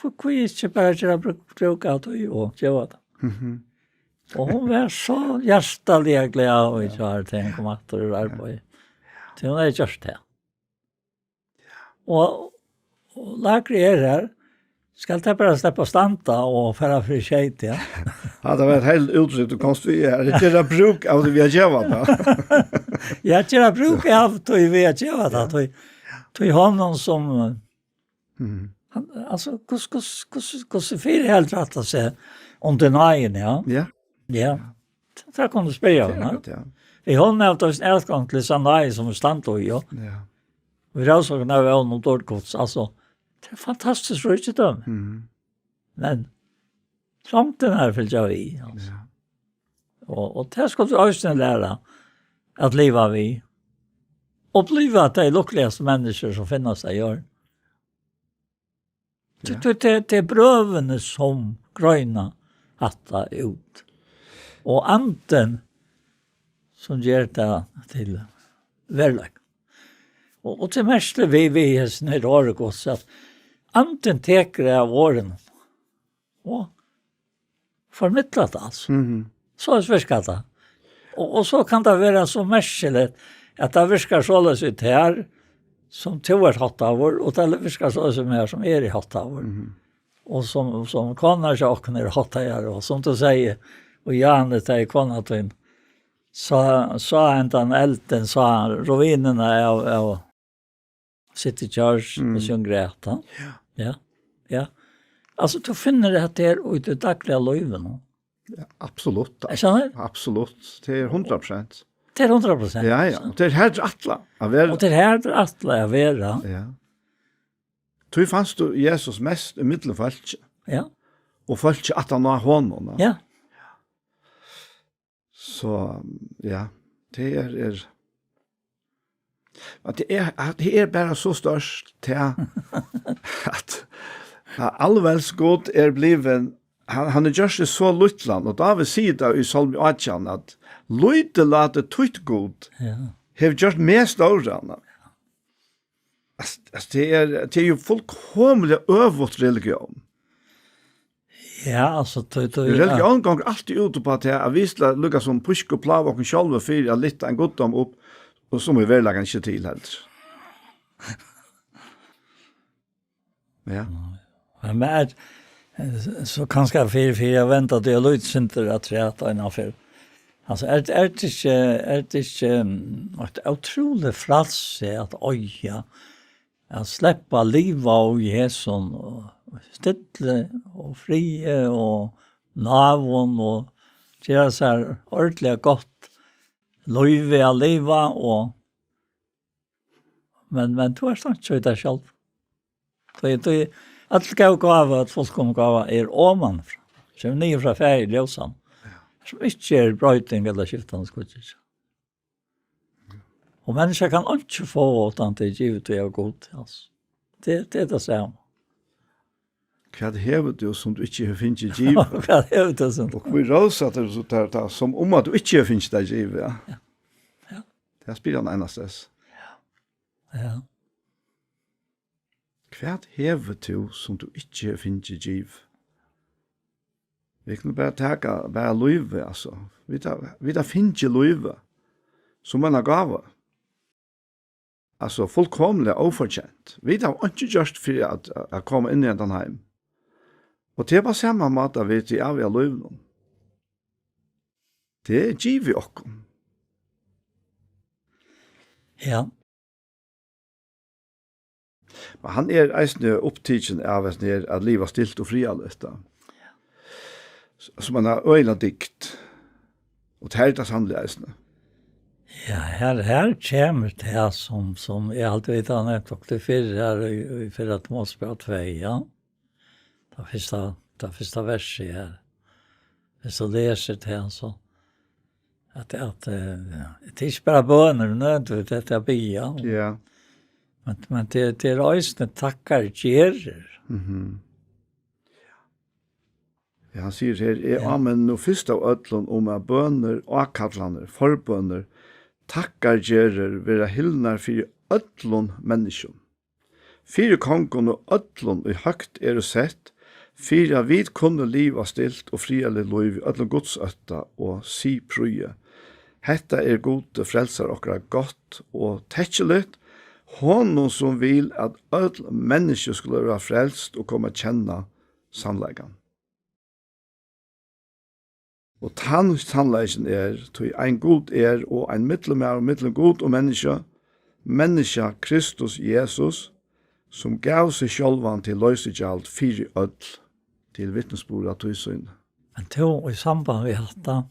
hví, hví ikki bara gera brúk, brúk av tí og geva tað? Mhm. Og hon var so hjartaliga glað í gjár, tá hon kom aftur úr arbeiði. Tí hon hevði gjørt tað. Og, og lakrið er her. Skal tað bara sleppa at standa og fara fyri skeyti, ja? Ja, tað var eitt heilt úttrykk, tú komst við her. Gera brúk av tí við at geva tað. Ja, gera brúk av tí við at geva tað. Tí, tí honum sum, eh, Mhm. Hann, altso, hvussu, hvussu, hvussu, hvussu fer heldur hatta seg undir náðini, ja? Ja. Ja. Tað kann tú spyrja hann, ja. Akkurát, ja. Í honum hava vit eisini atgongd til hesa náði, sum vit standa í, ja. Ja. Og vit rannsaka av evnum dýrd Guds, altso, tað er fantastiskt ríkidømi. Mhm. Men trongdin er fylgja við, altso. Ja. Og, og tað skal tú eisini læra at liva við. Og bliva tey lukkuligastu menniskjur, sum finnast á jørðini. Tí, ja, tí, tað, tað er brøvini, sum greina hatta út. Og andin, sum ger tað til veruleika. Og, og tað merkiliga við, við hesum her orði Guds, at andin tekur av orðinum og formidla tað, altso. Mhm. Soleiðis virkar tað. Og, og so kann tað vera so merkiligt, at tað virkar soleiðis í tær, sum tú ert háttaður, og tað virkar soleiðis í mær, sum eg eri háttaður. Mhm. Og sum, sum konan hjá okkum er háttaður, og sum tú sigur, og Janus, tað er kona tín, sá, sá hendan eldin, sá ruinina av, av City Church, mm, og so græt hann. Ja. Ja, ja. Altso, tú finnur tað her í tí dagliga lívinum. Ja, absolutt. Er tað? Absolutt. Tað er hundrað prosent. Tað er hundrað prosent. Ja, ja. Og tað er her til ætla at vera. Og tað er her til ætla at vera. Ja. Tí fanst tú Jesus mest í millum fólki. Ja. Og fólki aftan á honum, ja. Ja. So, ja, tað er, er, at tað er, at tað er bara so stórt, tað at, at alvels Gud er blivin, hann, hann er gjørt seg so lítlan, og Dávid sigur tað í Sálmi átjan, at lítillátið títt Gud, ja, hevur gjørt meg stóran. Altso, altso, tað er, tað er jú fullkomiliga øvugt religión. Ja, altso, tað, tað, ja. Religión gongur altíð út upp á tað, at vit skulu líka sum píska og plága okkum sjálv fyri at lyfta ein guddóm upp, og sum í veruleikanum ikki er til heldur. Ja. Men, men, eh, so kanska fyri, fyri at venda tað eitt lítið sindur afturat eina ferð. Altso, er, er tað ikki, er tað ikki, mm, eitt ótrúligt frælsi at eiga, at sleppa at liva í hesum, og stilli og friði og náðum og gera sær ordiliga gott lív við at liva og, men, men tú ert einki í tær sjálv. Tí, tí øll góð gáva, øll fullkomin gáva er omanfrá. Kemur niður frá Faðir ljósan. Ja. Sum ikki er broyting ella skiftandi skýggj. Og menniskja kann einki fáa uttan tað er givið tí av Gud, altso. Tað, tað er tað sama. Hvat hevur tú, sum tú ikki hevur fingið givið? Hvat hevur tú, sum... Og hví rósar tú so tað, tað, sum um at tú ikki hevur fingið tað givið, ja? Ja. Ja. Tað spyr hann einastøðis. Ja. Ja. Hvat hevur tú, sum tú ikki hevur fingið givið? Vit kunnu bara taka, bara lívið, altso. Vit hava, vit hava fingið lívið sum eina gávu. Altso, fullkomiliga ófortjent. Vit hava einki gjørt fyri at, at koma inn í hendan heim. Og tað er á sama máta við tí æviga lívinum. Tað er givið okkum. Ja. Men hann er eisini upptikin av, at, at liva stilt og friðarligt, tá. Sum eina øgiliga dygd. Og tað er tað sanniliga eisini. Ja, her, her kemur tað, sum, sum eg altíð veit, hann er tók til fyrr her í, í fyrra Mosebók tvey, ja. Tað fyrsta, tað fyrsta versið her. Hvis du lesur tað, so at, at, eh, tað er ikki bara bønir, nødvendigvis, at biðja. Ja. Men, men tað, tað er eisini takkargerðir. Mhm. Ja, hann sigur her, "Eg Ja. áminni nú fyrst av øllum um, at bønir, ákallanir, forbønir, takkargerðir verða hildnar fyri øllum menniskjum. Fyri kongum og øllum, ið høgt eru sett, fyri at vit kunnu liva stilt og friðarligt lív í øllum gudsótta og siðprýði. Hetta er Gudi frelsara okkara gott og tekkiligt, honum sum vil, at øll menniskju skulu vera frelst og koma at kenna sannleikan." Og tann sannleikin er, tí ein Gud er, og ein millummaður millum Gud og menniskja, menniskja Kristus Jesus, sum gav seg sjálvan til loysigjald fyri øll, til vitnisburð av tí sín. Men tú, í samband við hatta,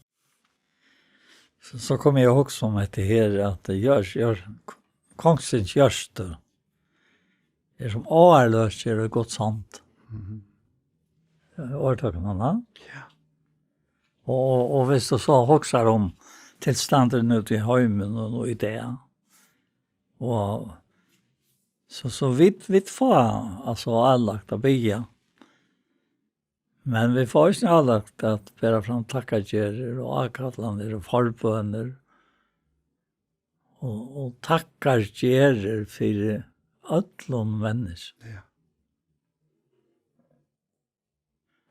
so, so kom eg at hugsa um hetta her, at jør-, jør-, kongsins hjørtu er sum áarløkir í Guds hond. Mhm. Orðtøkan, ha? Ja. Og, og, og hvis du so hugsar um tilstandin úti í heiminum og, og í dag, og so, so vit, vit fáa, altso, álagt at biðja. Men vit fáa eisini álagt at bera fram takkargerðir og ákallanir og forbønir og, og takkargerðir fyri øllum menniskjum. Ja.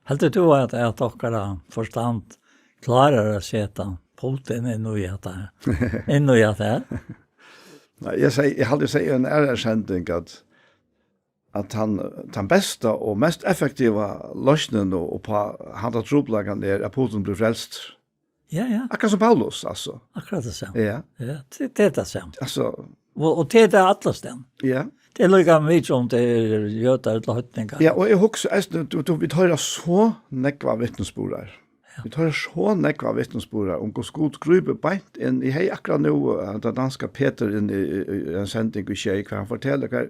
Heldur tú at, at okkara forstand klárar at seta Putin inn í hetta her? Inn í hetta her? Nei, eg sigi, eg haldi, eg sigi í eini aðrari sending, at, at tann, tann besta og mest effektiva loysnin og, og á handa trupulleikan er, at Putin blívur frelstur. Ja, ja. Akkurát sum Paulus, altso. Akkurát tað sama. Ja. Ja, tað, tað er tað sama. Altso. Og, og tað er tað allastaðni. Ja. Tað er líka mikið um tað er jødar ella heidningar. Ja, og eg hugsi eisini, tú, tú, vit hoyra so nógvar vitnisburðir. Ja. Vit hoyra so nógvar vitnisburðir um hvussu Gud grípur beint inn. Eg hevði akkurát nú, eh, tann danska Peter inn í, í, í eina sending í sjey, har hann fortelur, hvar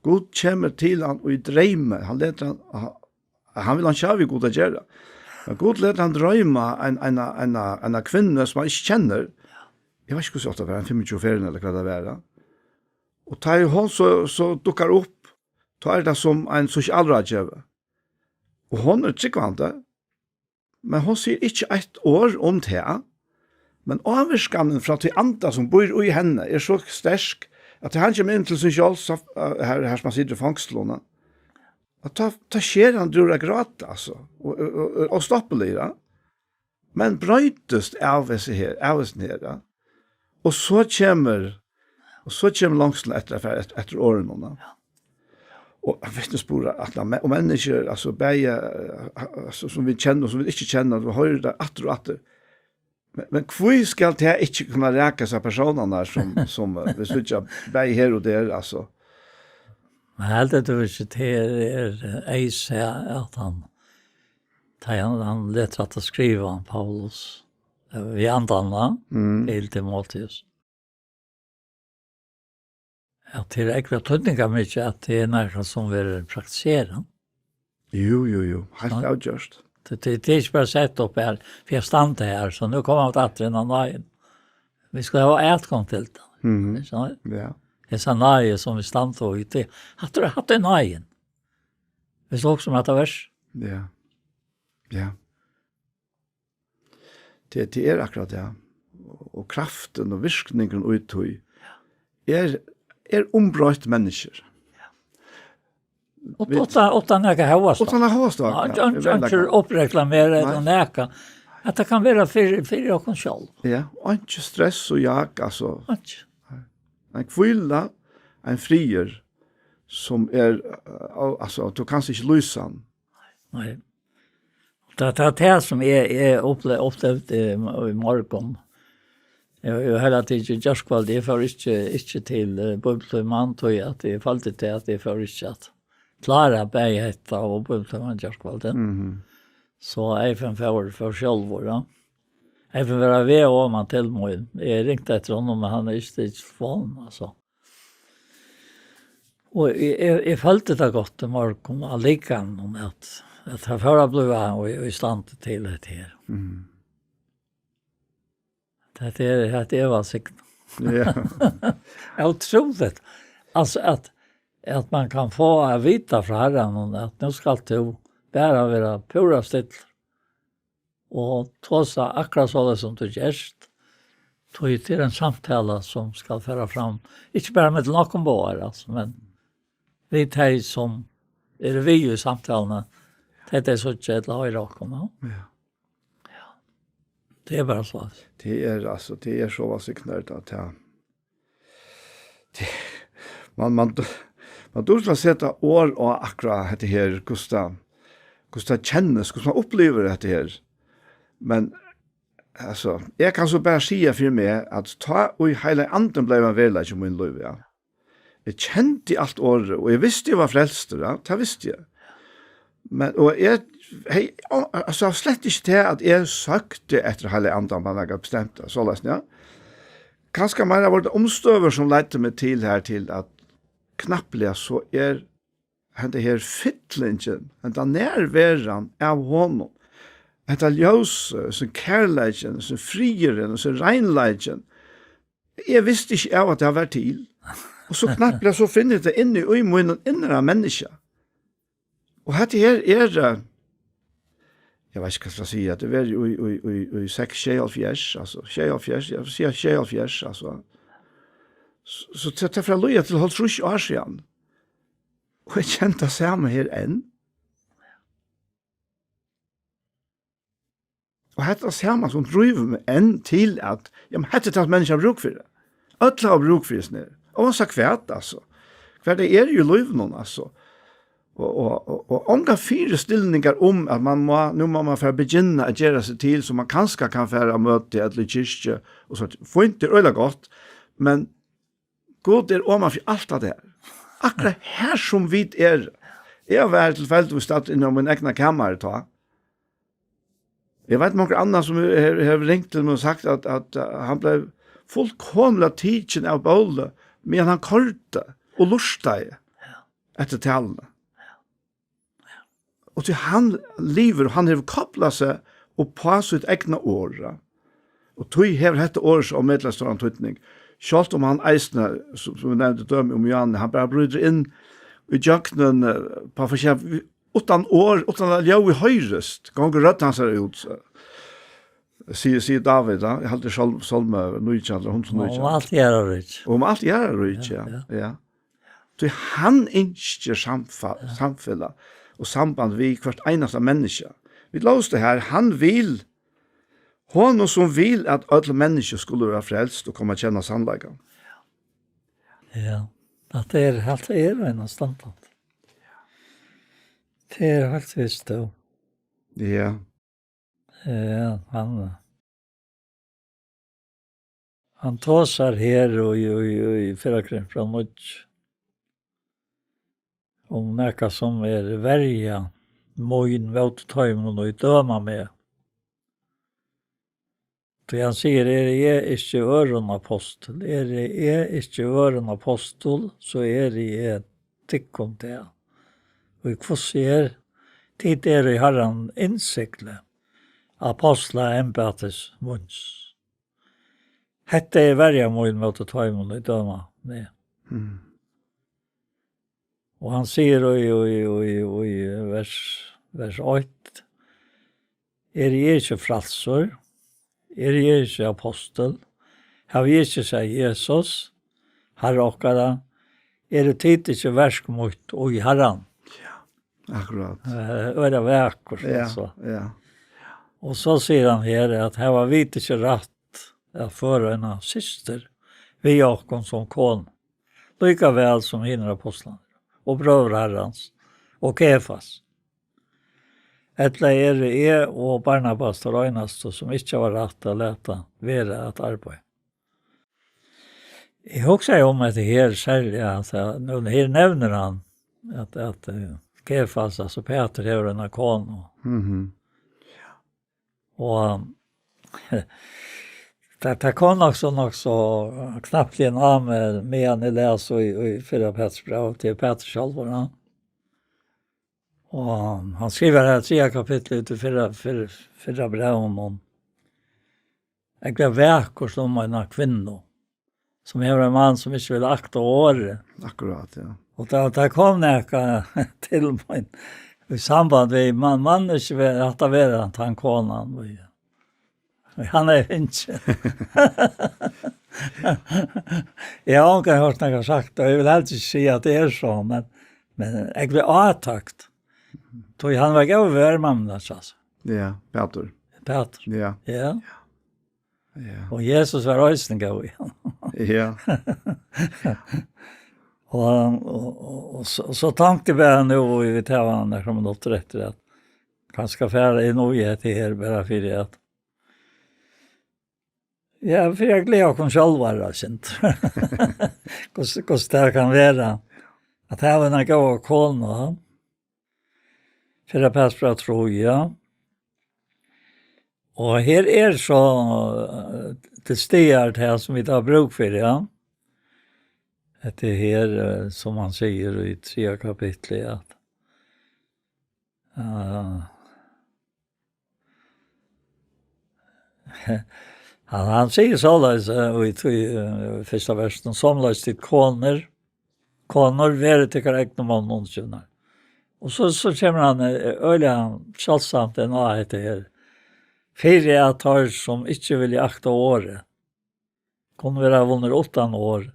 Gud kemur til hann í dreymi. Hann letur hann, hann, hann vil hann sjá við Gud at gera. Men Gud letur hann droyma ein, eina, eina, eina kvinnu, sum hann ikki kennir. Eg veit ikki, hvussu ofta, var hann fimmogtjúgu ferðir, ella hvat tað var, ja. Og tá ið hon so, so dukkar upp, tá er tað sum ein sosialráðgevi. Og hon er trúgvandi, men hon sigur ikki eitt orð um tað. Men ávirkanin frá tí anda, sum býr í henni, er so sterk, at tá hann kemur inn til sín sjálv, so, eh, her, her sum hann situr í fongslum, at tá, tá sker hann úr at gráta, altso, og, og, og, og stoppiliga, ja. Men broytist av hesi her, av hesum her, ja. Og so kemur, og so kemur longslin eftir at fara eftir, eftir orðunum, ja. Ja. Og vitnisburðir, at men-, og menniskjur, altso, bæði, eh, altso, sum vit kenna og sum vit ikki kenna, tú hoyrir tað aftur og aftur. Men, men hví skal tað ikki kunna rakast av persónarnar sum, sum, eh, vit síggja bæði her og har, altso? Men heldur tú ikki, tað er, er, eh, eisini at hann, tá hann, hann letur at skriva, Paulus, eh, við andanum, mm, til Timoteus? At tað er ógvuliga týdningarmikið, at tað er nakað sum verður praktiserað. Jú, jú, jú. Heilt, ja, avgjørt. Tað, tað, tað er ikki bara sett upp her, fyri at standa her, so nú koma vit aftur inn á náðina. Vit skulu hava atgongd til tað. Mhm. Ikki sant? Ja. Hesa náði sum vit standa í, tað, hatta er, hatta er náðin. Vit hugsa um hatta vers. Ja. Ja. Tað, tað er akkurát tað. Og kraftin og virkningurin í tí er, er umbroytt menniskjur. Ja. Ut-, uttan, uttan nakað hóast. Uttan at hóast, ja. Ja, ja, ikki, ikki uppreklamera ella nakað. At tað kann vera fyri, fyri okkum sjálv. Ja, og ikki stress og jag, altso. Ikki. Nei. Ein hvíla, ein friður, sum er, eh, al-, altso, tú kanst ikki lýsa hann. Nei. Tað, tað er tað sum eg, eg upple-, upplevdi í, í morgun. Eg, eg hevði tikið gjárkvøldið, eg fór ikki, ikki til, eh, bíbliutíman, tí at eg føldi til at eg fór ikki at klára bæði hetta og bíbliutíman gjárkvøldið. Mhm. So Eyvind fór, fór sjálvur, ja. Eyvind var á veg oman til mín. Eg ringdi eftir honum, men hann hevði ikki tikið telefonina, so. Og eg, eg, eg føldi tað gott í morgun, allíkavæl, at, at hann fór at blíva í, í stand til hetta her. Mm. Hetta er, hetta er vælsignað. Ja. Ótrúligt. Altso, at, at man kann fáa at vita frá Harranum, at nú skalt tú bara vera púra stillur og tosa akkurát soleiðis sum tú gert. Tí tað er ein samtala sum skal fara fram, ikki bara millum okkum báðar, altso, men við tey sum eru við í samtaluni, tey, tey síggja ella hoyra okkum, ja. Ja. Ja. Tað er bara so. Tað er, altso, tað er so vælsignað at tað, tað, man, man, man dugir at seta orð á akkurát hetta her, hvussu tað, hvussu tað kennist, hvussu man upplivir hetta her. Men, altso, eg kann so bara siga fyri meg, at tá ið Heilagi Andin bleiv ein veruleiki í mínum lívi, ja. Eg kendi alt orðið, og eg visti, eg var frelstur, ja, tað visti eg. Men, og eg, hey, al-, altso, slett ikki tað, at eg søkti eftir Heilaga Andan, man hevur bestemt tað, soleiðis, ja. Kanska meira var tað umstøður, sum leiddu meg til her, til at knappliga so er henda her fyllingin, henda nærveran av honum, hetta ljósið, sum kærleikin, sum friðurin, sum reinleikin. Eg visti ikki av, at tað var til. Og so knappliga so finn eg tað inni í mínum innra menniskja. Og hetta her er, eh, eg veit ikki, hvat skal eg siga, tað var í, í, í, í, í seks, sjeyoghálvfjerðs, altso, sjeyoghálvfjerðs, eg vil siga sjeyoghálvfjerðs, altso. So, so tað, tað fer at líða til hálvtrýss ár síðan. Og eg kendi tað sama her enn. Og hetta er sama sum drívur meg enn til at, ja, men hetta er tað, sum menniskjur hava brúk fyri. Øll hava brúk fyri hesum her. Óansæð hvat, altso. Hvat tað er í lívinum, altso. Og, og, og, og ongar fyristillingar um, at man má, nú má man fara at begynna at gera seg til, so man kanska kann fara á møti ella í kirkju, og so, fínt, tað er øgiliga gott, men Gud er oman fyri alt tað har. Akkurát her sum vit eru. Eg var tilfeldigvis staddur inni á mín egna kamar tá. Eg veit um onkur annan sum hevur, hevur ringt til meg og sagt, at, at, uh, hann bleiv fullkomiliga tikin av bóli, meðan hann koyrdi og lurtaði eftir taluni. Og tí hann livir, og hann hevur koplað seg upp á sítt egna orð. Og tí hevur hetta orð so ómetaliga stóran týdning. Sjálvt um hann eisini, sum, sum vit nevndu dømi um Johan, hann bara brýtur inn í gjøgnum, eh, á forskelligan, uttan orð, uttan at ljóðið hoyrist, gongur rødd hansara út, so. Sigur, sigur Dávid, ja. Eg haldi Sál-, Sálmur nítjan, ella hundrað og nítjan. Og alt jarðaríki. Og um alt jarðaríki, ja. Ja, ja. Ja. Tí hann ynskir samfa-, ja, samfelag og samband við hvørt einasta menniskja. Vit lósu tað her, hann vil, honum sum vil, at øll menniskju skulu vera frelst og koma at kenna sannleikan. Ja, at tað er, alt er einastandandi. Tað er heilt vist, tú. Ja. Ja, hann, hann tosar her og í, í, í fyrra Korint frá níggju um nakað sum er verja mín móti teimum, ið døma meg. Tí hann sigur, eri eg ikki øðrum ápostul, eri eg ikki øðrum ápostul, so eri eg tykkum tað. Og hvussu er, tit eru í Harran innsigli, ápostla embætis míns. Hetta er verja mín móti teimum, ið døma meg. Mm. Og hann sigur í, í, í, í vers, vers eitt, eri eg ikki frælsur? Eri eg ikki ápostul? Havi eg ikki sæð Jesus, Harra okkara? Eru tit ikki verk mítt í Harran? Akkurát. Eh, øgiliga vakur, Ja, altso. ja. Og so sigur hann her, at her var vit ikki rætt at føra eina systur við okkum sum konu, líka væl sum hinir apostlarnir, og brøður Harrans, og Kefas. Ella eri eg og Barnabas teir einastu, sum ikki hava rætt at lata vera at arbeiða? Eg hugsaði um hetta her serliga, at, eh, nú her nevnir hann, at, at, eh, Kefas, altso Pætur, hevur eina konu. Mhm. Og tað, tað kom nokk so, nokk so knappliga á meg, meðan eg las í, í fyrra Pætursbræv til Pætur sjálvur, ja. Og hann skrivar her triðja kapittul í fyrra, fyrra, fyrra brævinum um, ógvuliga vakurt um eina kvinnu, sum hevur ein mann, sum ikki vil akta orðið. Akkurát, ja. Og tá, tá kom nakað til mín í samband við, man, man ikki vil, at tað vera tann konan, og, og hann er ikki. Eg havi ongan hoyrt nakar sagt, og eg vil helst ikki siga at tað er so, men, men eg vil átøkt. Tí hann var góður við mamman, altso. Ja, Pætur. Pætur. Ja. Ja. Ja. Og Jesus var eisini góður við hann. Ja. Og, og, og, og so, so tonkti eg bara nú, og vit hava nakrar minuttir eftir, at kanska fara inn í hetta her, bara fyri at, ja, fyri at gleða okkum sjálvar, ja, sint. Hvussu, hvussu tað kann vera, at hava eina góða konu, ja. Fyrra Pætursbræv trý, ja. Og her er so, eh, til staðar tað, sum vit hava brúk fyri, ja. Hetta er her, eh, sum hann sigur í triðja kapitli, at, eh, hann, hann sigur soleiðis, eh, í tí, eh, fyrsta versinum, somuleiðis tit konur, konur, verið tykkara egnu monnum undirgivnar. Og so, so kemur hann, eh, øgiliga sjáldsamt inn á hetta her. Fyri at teir, sum ikki vilja akta orðið, kunnu verða vunnir uttan orð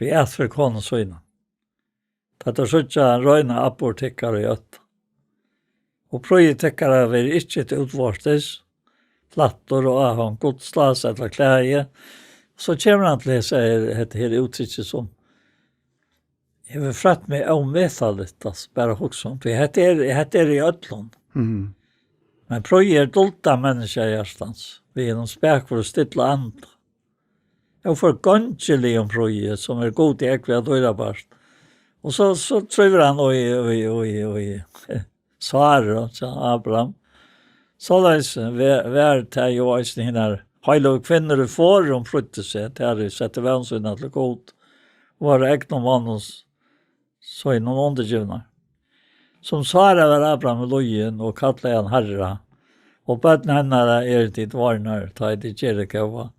við atferð konu sína. Tá teir síggja reina atburð tykkara í ótta. Og prýði tykkara verði ikki til útvortis, flættur og áhongt gudslás ella klæði. So kemur hann til hesa her, hetta her úttrykki sum hevur frøtt meg ómetaligt, altso, bara hugsa um, tí hetta er, hetta er í øllum. Mhm. Men prýði er dulda menniskjahjartans, við hinum spakføra og stilla anda. Óforgongiligum prýði, sum er Gudi ógvuliga dýrabært. Og so, so trívur hann í, í, í, í Sáru, hjá Abraham. Soleiðis ve-, var tað jú eisini hinar heilagu kvinnur í forðum prýddu seg, tær ið settu vón sína til Gud, og vóru egnum monnum s-, sínum undirgivnar. Sum Sára var Abraham lýðin og kallaði hann harra, og børn hennara eru tit vorðnar, tá ið tit gera tað góða,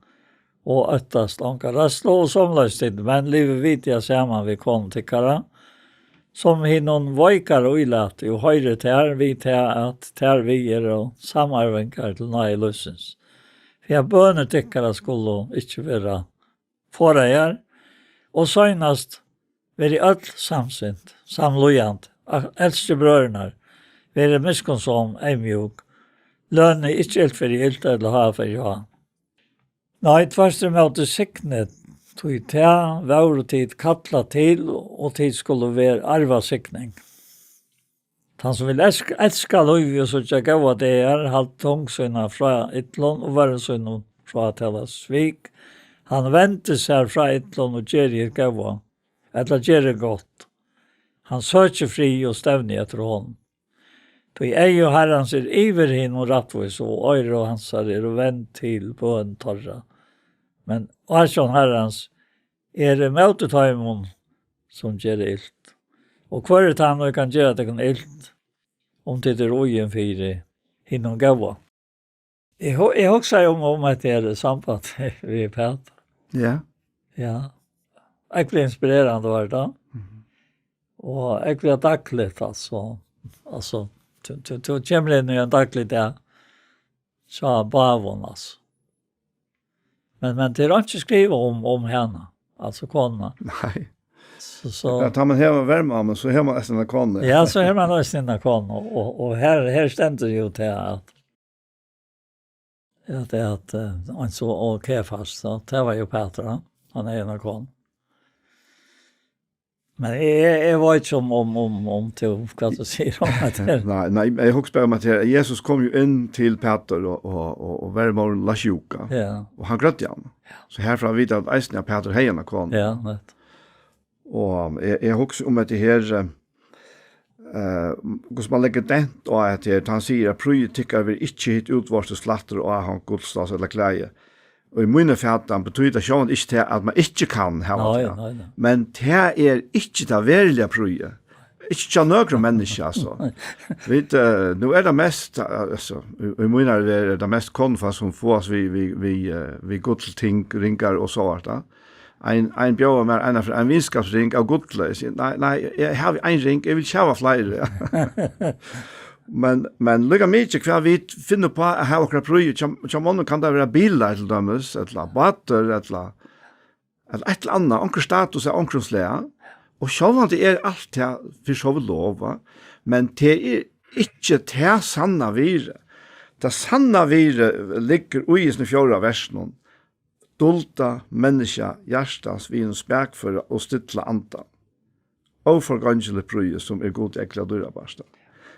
og óttast onga ræðslu, og somuleiðis tit menn, livið vitja saman við konum tykkara, sum hinum veikara ílati, og hoyri tær við tað, at tær við eru samarvingar til náði lívsins, fyri at bønir tykkara skulu ikki vera forðaðar, og seinast, verið øll samsint, samlíðandi, a-, elskið brøðurnar, verið miskunnsom, eyðmjúk, lønið ikki ilt fyri ilt ella háð fyri háð. Nei, tvørturímóti signið, tí tað vóru tit kallað til, og tit skulu ver-, arva signing. Tann sum vil elsk-, elska lívið og síggja góðar dagar, haldi tung sína frá illum og vørrum sínum frá at tala svik. Hann vendi sær frá illum og geri hitt góða, ella geri gott. Hann søkir frið og stevni eftir honum. Tí eygu Harrans er yvir hinum rættvísu, og oyru hansara eru vend til bøn teirra. Men ásjón Harrans er ímóti teimum, sum gera ilt. Og hvør er tann, ið kann gera tykkum ilt, um tit eru íðin fyri hinum góða? Eg hu-, eg hugsaði um, um hetta her samband við Pætur. Ja. Ja. Ógvuliga inspirerandi var tað. Mhm. Og ógvuliga dagligt, altso. Altso, tú, tú, tú kemur inn í ein dagligdag, so báðum, altso. Men, men tað er ikki skrivað um, um hana, altso konuna. Nei. So, so. Ja, tá man hevur vermammu, so hevur man eisini eina konu. Ja, so hevur man eisini eina konu, og, og, og her, her stendur jo til at, at, at, eh, hann so, og Kefas, so, tað var jo Petur, ja. Hann er eina konu. Men eg, eg, eg veit ikki um, um, um, um tú, hvat tú sigur um at Nei, nei, eg hugsi bara um at her, Jesus kom jo inn til Petur og, og, og, og vermóðirin lá sjúka. Ja. Og hann grøddi hann. So herfrá vita vit eisini at Petur hevði eina konu. Ja, nett. Og eg, eg hugsi um at her, eh, eh, hvussu man leggur dent á at her, tá hann sigur at prýði tykkara verður ikki hitt útvortis, slættir og áhong, gullstás ella klæði. Og í míni fatan betýðir tað sjálvandi ikki tað, at man ikki kann hava Nei, tað. nei, nei. Men tað er ikki tað veruliga prýði. Ikki hjá nøkrum menniskja, altso. Vit, eh, nú er tað mest, eh, altso, í, í mínari verð er tað mest konufólk sum fáast við, við, við, eh, við gullting, ringar og so vart, ja. Ein, ein bjóðaði mær eina fyri ein vinskapsring av gulli. Eg sigi, nei, nei, eg havi ein ring, eg vil ikki hava fleiri. Men, men líka mikið hvat vit finna upp á at hava okkara prýði. Hjá, hjá monnum kann tað vera bilar til dømis, ella bátar, ella, ella eitt ella annað, onkur status av onkrum slag. Og sjálvandi er alt tað fyri so vidt lov, va? Men tað er ikki tað sanna virði. Tað sanna virði liggur í hesum fjórða versinum. Dulda menniskja hjartans við hinum spakføra og stilla andan. Óforgongiligt prýði, sum er Gudi ógvuliga dýrabart.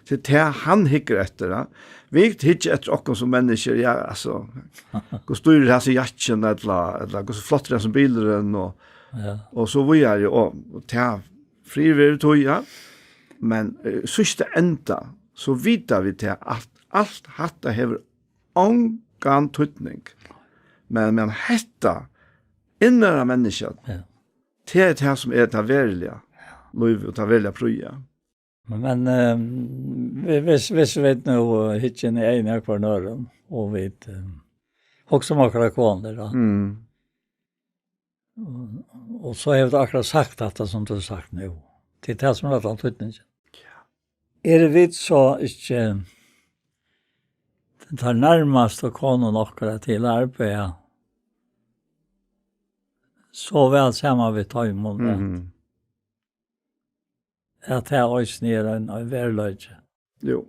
Tað er tað, hann hyggur eftir, ja. Vit hyggja eftir okkum sum menniskjur, ja, altso, hvussu dýrur hasin jakkin, ella, ella hvussu flottur er hasin bilurin, og, Ja. og so víðari, og, og tað, frið verður tí, ja. Men, eh, síðsta enda, so vita vit tað, at alt hatta hevur ongan týdning. Men, men hetta innara menniskja, Ja. tað er tað, sum er tað veruliga lívið og tað veruliga prýði. Men, eh, vi-, hvis, hvis vit nú, eh, hyggja inn í eyguni á hvørjum øðrum, og vit, eh, hugsa um okkara konur, ja. Mm. Og, og so hevur tú akkurát sagt hatta, sum tú hevur sagt nú. Tað er tað, sum er allan týdningin. Eru vit so ikki tær nærmastu konum okkara til arbeiði, so væl saman við teimum, at, Mhm. at tað eisini er ein, ein veruleiki? Jú.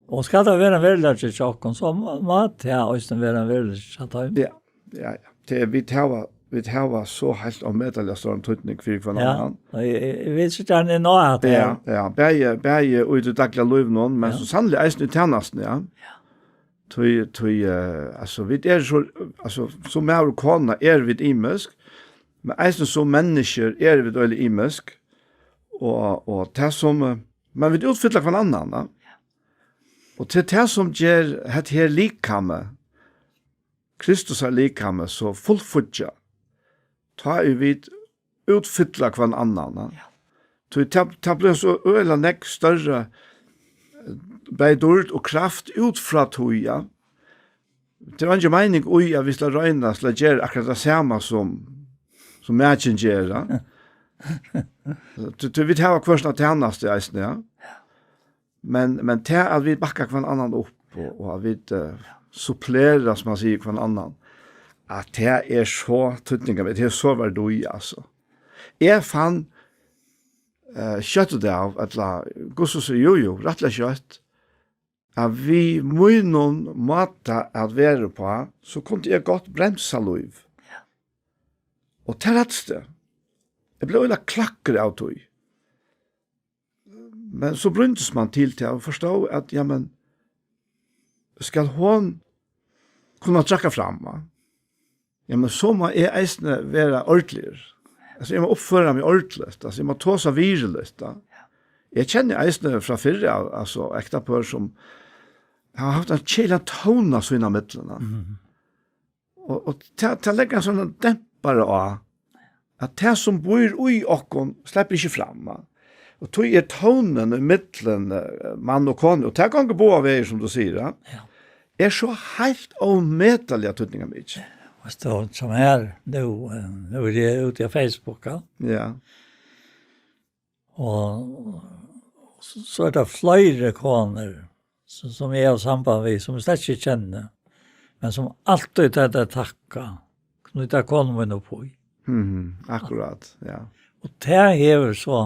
Og skal tað vera ein veruleiki hjá okkum, so má, má tað eisini vera ein veruleiki hjá teimum. Ja, ja, ja. Tað er, vit hava, vit hava so heilt ómetaliga stóran týdning fyri hvønn Ja, annan. og eg, eg, eg vil so gjarna inn á at Ja, tað ja. Bæði, bæði í tí dagliga lívinum, men Ja. so sanniliga eisini í tænastuni, ja. Ja. Tí, tí, eh, altso, vit eru so, altso, sum maður og kona eru vit ymisk, men eisini sum menniskjur eru vit øgiliga ymisk, og, og tað sum, eh, men vit útfylla hvønn annan, ja. Og til tað sum ger hetta her likamið, Kristusar likamið, so fullfíggjað, tá ið vit útfylla hvønn annan, ja. Ja. Tí tað, tað blívur so øgiliga nógv størri, eh, bæði dýrd og kraft út frá tí, ja. Tað er eingin meining í, at vit skal royna, skal gera akkurát tað sama sum, sum makin ger, ja. Tí, tí vit hava hvør sína tænastu eisini, ja. Men, men tað, at vit bakkar hvønn annan upp, og, og at vit, eh, supplera, sum man sigur, hvønn annan, at tað er so týdningarmikið, tað er so verdí, altso. Eg fann, eh, skjótt út av, ella, hvussu sigur, jú, jú, rættiliga skjótt, at við mínum máta at vera uppá, so kundi eg gott bremsa lív. Ja. Og tað rættist eg. Eg bleiv øgiliga klakkur av tí. Men so brýndist man til tað og forstóð at, ja, men, skal hon kunna traðka fram, va? Ja, men so má eg eisini vera ordiligur. Altso, eg má uppføra meg ordiligt. Altso, eg má tosa virðiligt, ja. Eg kenni eisini frá fyrr av, altso, ektapør sum hava havt ein keðiligan tóna sín á millum, ja. Mhm. Og, og tað, tað leggur ein sånn dempara á, at tað sum býr í okkum sleppur ikki fram, va? Og tí er tónin í millum, eh, mann og konu, og tað gongur báðar vegir, sum tú sigur, ja. Ja. Er so heilt ómetaliga týdningarmikið. Veitst tú, sum er, nú, eh, nú eri eg úti á Facebook, ja. Ja. Og so, so er tað fleiri konur, so, sum eg havi samband við, sum eg slett ikki kenni, men sum altíð tað er takka, knýta konu mína upp í. Mhm, akkurát, ja. Og tað hevur so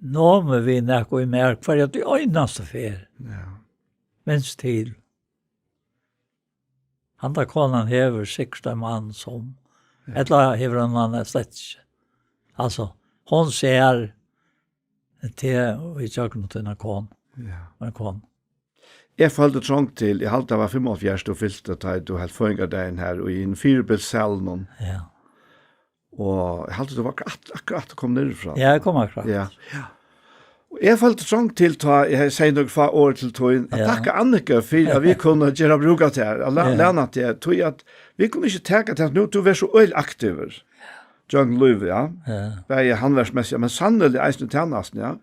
numið við nakað í mær, hvørja tí einastu ferð. Ja. Minst til. Handa konan hevur sikkurt ein mann sum, Ja. ella hevur hon hann slett ikki. Altso, hon sær teg í gjøgnum tína konu. Ja. Ein konu. Eg føldi trong til, eg haldi, tað var fimmoghálvfjerðs, tú fylti, tá ið tú helt føðingardagin her í ein fyribils salinum. Ja. Og eg haldi, tú var akkurat, akkurat komin niðurfrá. Ja, eg kom akkurat. Ja. Ja. Og eg føldi trong til, tá eg segði nøkur fá orð til tín, at Ja. takka Annika fyri, at vit kunnu gera brúk av tær, at la-, Ja. læna tær, tí at vit kunnu ikki taka tað, at nú tú verður so øgiliga aktivur. Gjøgnum lívið, ja. Ja. Bæði handverksmessigt, men sanniliga eisini í tænastuni, ja.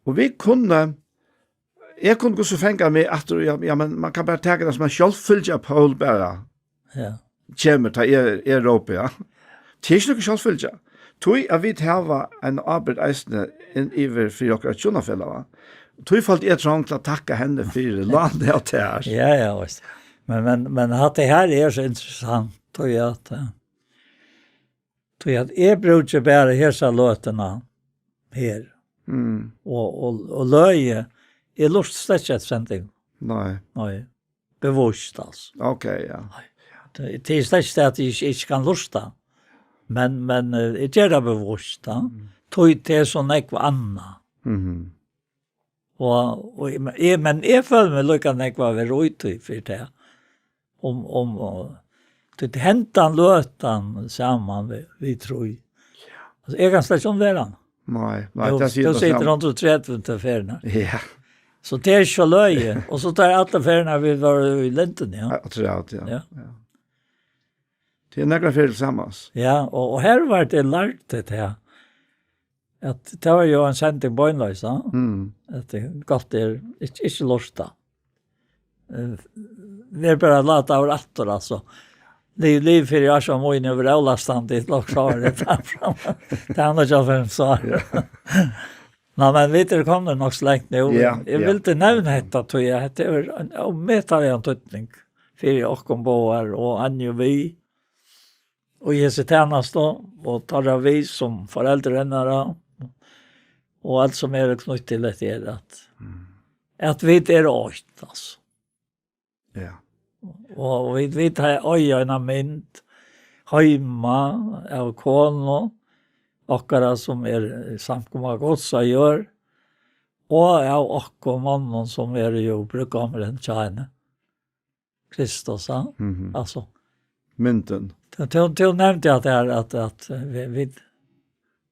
Og vit kunnu, eg kundi hvussu fanga meg aftur, ja, ja, men man kann bara taka tað sum ein sjálvfylgja, Poul, bara Ja. kemur, tá eg, eg rópi, ja. Tað er ikki nøkur sjálvfylgja. Tí at vit hava ein ábyrgd eisini inn yvir fyri okkara hjúnafelag, va? Tí føldi eg trong til at takka henni fyri lánið av tær. Ja, ja, veist. Men, men, men hatta her er so interessant, tí at, eh, tí at eg brúki bara hesa løtuna her. Mm. Og, og, og løgi, eg lurti slett ikki eftir sending. Nei. Nei. Bevíst, altso. Ok, ja. Tað, tað er slett ikki at eg ikki, ikki kann lurta. Men, men, eh, eg geri tað bevíst, ja. Mm. Tí tað er so nógv annað. Mhm. Og, og eg, men eg, men eg føli meg líka nógv at vera úti fyri tað. Um, um, og, tí tað hendan løtan saman við, við trý. Altso, eg kann slett ikki umvera hann. Nei, nei, Nú, tað sigur nú tað situr sjálvt. Hann til tredivtu ferðina. Ja. So tað er ikki so løgið. Og so tær allar ferðirnar vit vóru í Lindini, ja. Ja, afturat, ja. Ja. Ja. Tað er nakrar ferðir til samans. Ja, og, og her var tað lært, tað her. At tað var jo ein sending beinleiðis, ja. Mm. At tað gott er, ikki, ikki lurta. Eh, tað er bara at lata av aftur, altso. Liv, liv fyri ár sum mín er avlastandi, til okkurt ár, tað er fram. Tað er annars av fem sár. Ja. Nei, men vit eru komnir nokk so langt nú. Ja, Eg ja. vildi nevna hetta, tí at hetta er ein ómetaligan týdning fyri okkum báðar og Anju við. Og í hesi tænastu, og teirra við sum foreldur hennara, og alt sum er knýtt til hetta er at, Mm. at vit eru eitt, altso. Ja. Og vit, vit ha-, eiga eina mynd heima av konu okkara sum er samkoma Guds á jørð, og av okkum monnum sum eru jo brúðgómurin hjá henni. Kristus, ja. Mhm. Altso. Myndin. Tú, tú, tú nevndi at det er at, at vi, vi,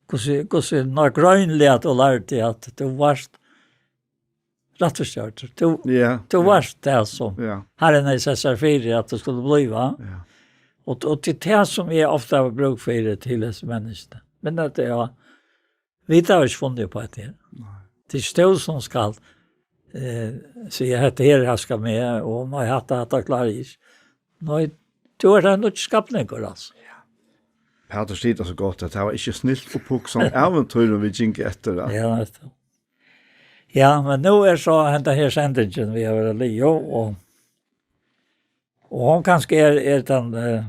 hvussu, hvussu nágreiniliga at tú lærdi at tú varst rættvísgjørdur. Tú, Ja, tú ja. varst tað sum Ja. Harrin hevði sett sær fyri at tú skuldi blíva. Ja. Og, og til tað sum eg ofta havi brúk fyri til hesi menniskjuni. Men at tað er, vit hava ikki funnið upp á hetta her. Nei. Tað er ikki tú sum skal, eh, siga, "Hetta her, her skal meg, og nei, hatta, hatta klári eg ikki." Nei, tú ert ein nýggj skapningur, altso. Pætur sigur tað so gott, at tað var ikki snilt upphugsað ævintýr, vit gingu eftir, ja. Ja, nettupp. Ja, men nú er so henda her sendingin, vit hava verið liðug, og Og hon kanska er, er tann, eh,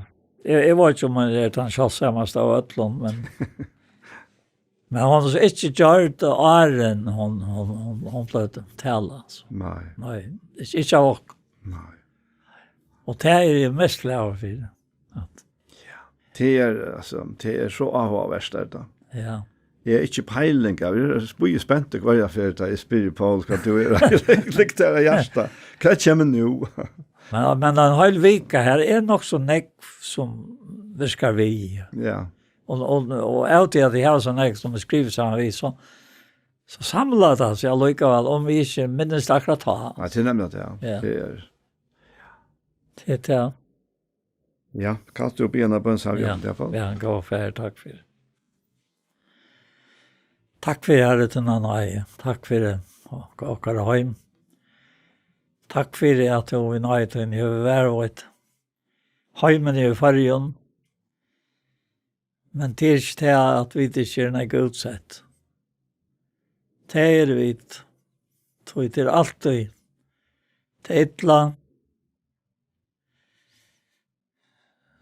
eg, eg veit ikki um hon er tann sjáldsamasta av øllum, men, men hon er so ikki gjørd áðrenn hon, hon, hon, hon bleiv talað, altso. Nei. Nei, ikki, ikki av okkum. Nei. Og tað eri eg mest glaður fyri. At Ja. Tað er, altso, tað er so áhugavert, er tað. Ja. Eg havi ikki peiling av, eg bíði spentur hvørja ferð, tá eg spyrji Poul, hvat tú er, liggur tær á hjarta. Hvat kemur nú? Men, men ein heil vika her er nokk so nógv sum virkar við. Ja. Og, og, og av tí at eg havi so nógv sum eg skrivi saman við, so, so samlar tað seg allíkavæl, um vit ikki minnist akkurát tá. Nei, tað er nemliga tað, ja. Ja. Tað er Tað er tað. Ja, kanst tú biðja hana bøn, Sara, Ja, um tað, Poul? Ja, góða ferð, takk fyri. Takk fyri, Harri, tína náði. Takk fyri ok-, okkara heim. Takk fyri at tú í náði tíni hevur varðveitt heimin í Føroyum. Men tað er ikki tað, at vit ikki eru nógv útsett. Tað eru vit. Tí tað er altíð tað illa,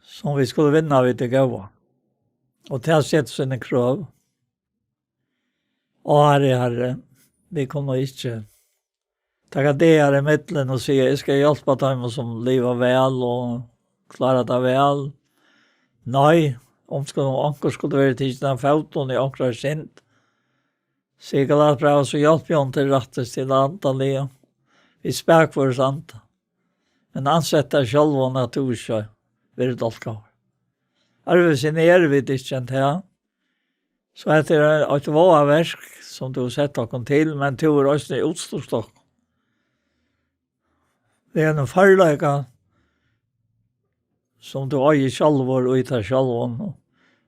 sum vit skulu vinna við tað góða. Og tað setir síni krøv. Á, Harri, Harri, vit kunnu ikki taka dagar ímillum og siga, eg skal hjálpa teimum sum liva væl og klára tað væl. Nei, um skuldi, onkur skuldi verið tikin av fótum í onkrari synd, sigur Galatbrævið, so hjálpi honum til rættis, til andaliga, við spakføris anda. Men ansett tær sjálvan, at tú ikki verður dálkaður. Øðrvísi eru vit ikki enn tað. So hetta er eitt vágaverk, sum tú hevur sett okkum til, men tú hevur eisini útstýrt okkum. Við einum førleika, sum tú eigur sjálvur í tær sjálvum,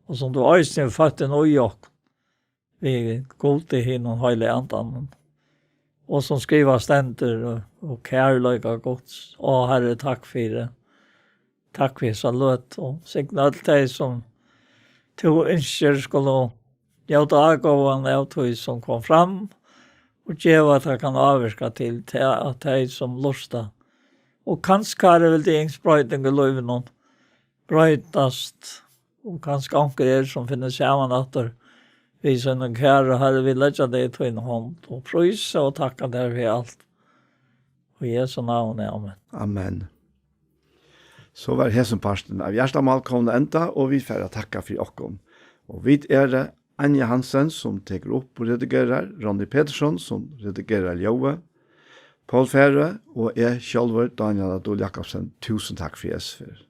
og sum tú eisini hevur føtt inn í okkum, við Gudi hinum heilaga andanum, og sum skrivað stendur, og, og kærleika Guds. Á, Harri, takk fyri. Takk fyri hesa løtu, og signa øll tey, sum tú ynskir skulu njóta ágóðan av tí, sum kom fram, og geva, at tað kann ávirka til ta-, at tey, sum lurta, og kanska hava vildi ynskt broyting í lívinum, broytast, og kanska onkur er, sum finnur saman aftur við sínum kæru. Harri, vit leggja tey í tína hond og prísa og takka tær fyri alt. Í Jesu navni, amen. Amen. So var hesin parturin av Hjartamál komin at enda, og vit fara at takka fyri okkum. Og vit eru Anja Hansen, sum tekur upp og redigerar, Ronny Petersson, sum redigerar ljóðið, Poul Færø og eg sjálvur, Dánjal á Dul Jakobsen. Túsund takk fyri hesa ferð.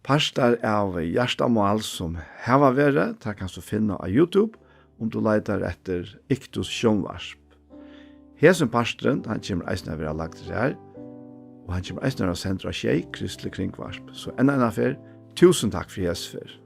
Partar av Hjartamál, sum hava verið, tær kanst tú finna á YouTube, um tú leitar eftir Iktus Sjónvarp. Hesin parturin, hann kemur eisini at verða lagdur har, og hann kemur eisini at verða sendur á Sjey, Kristelig Kringvarp. So enn eina ferð, túsund takk fyri hesa ferð.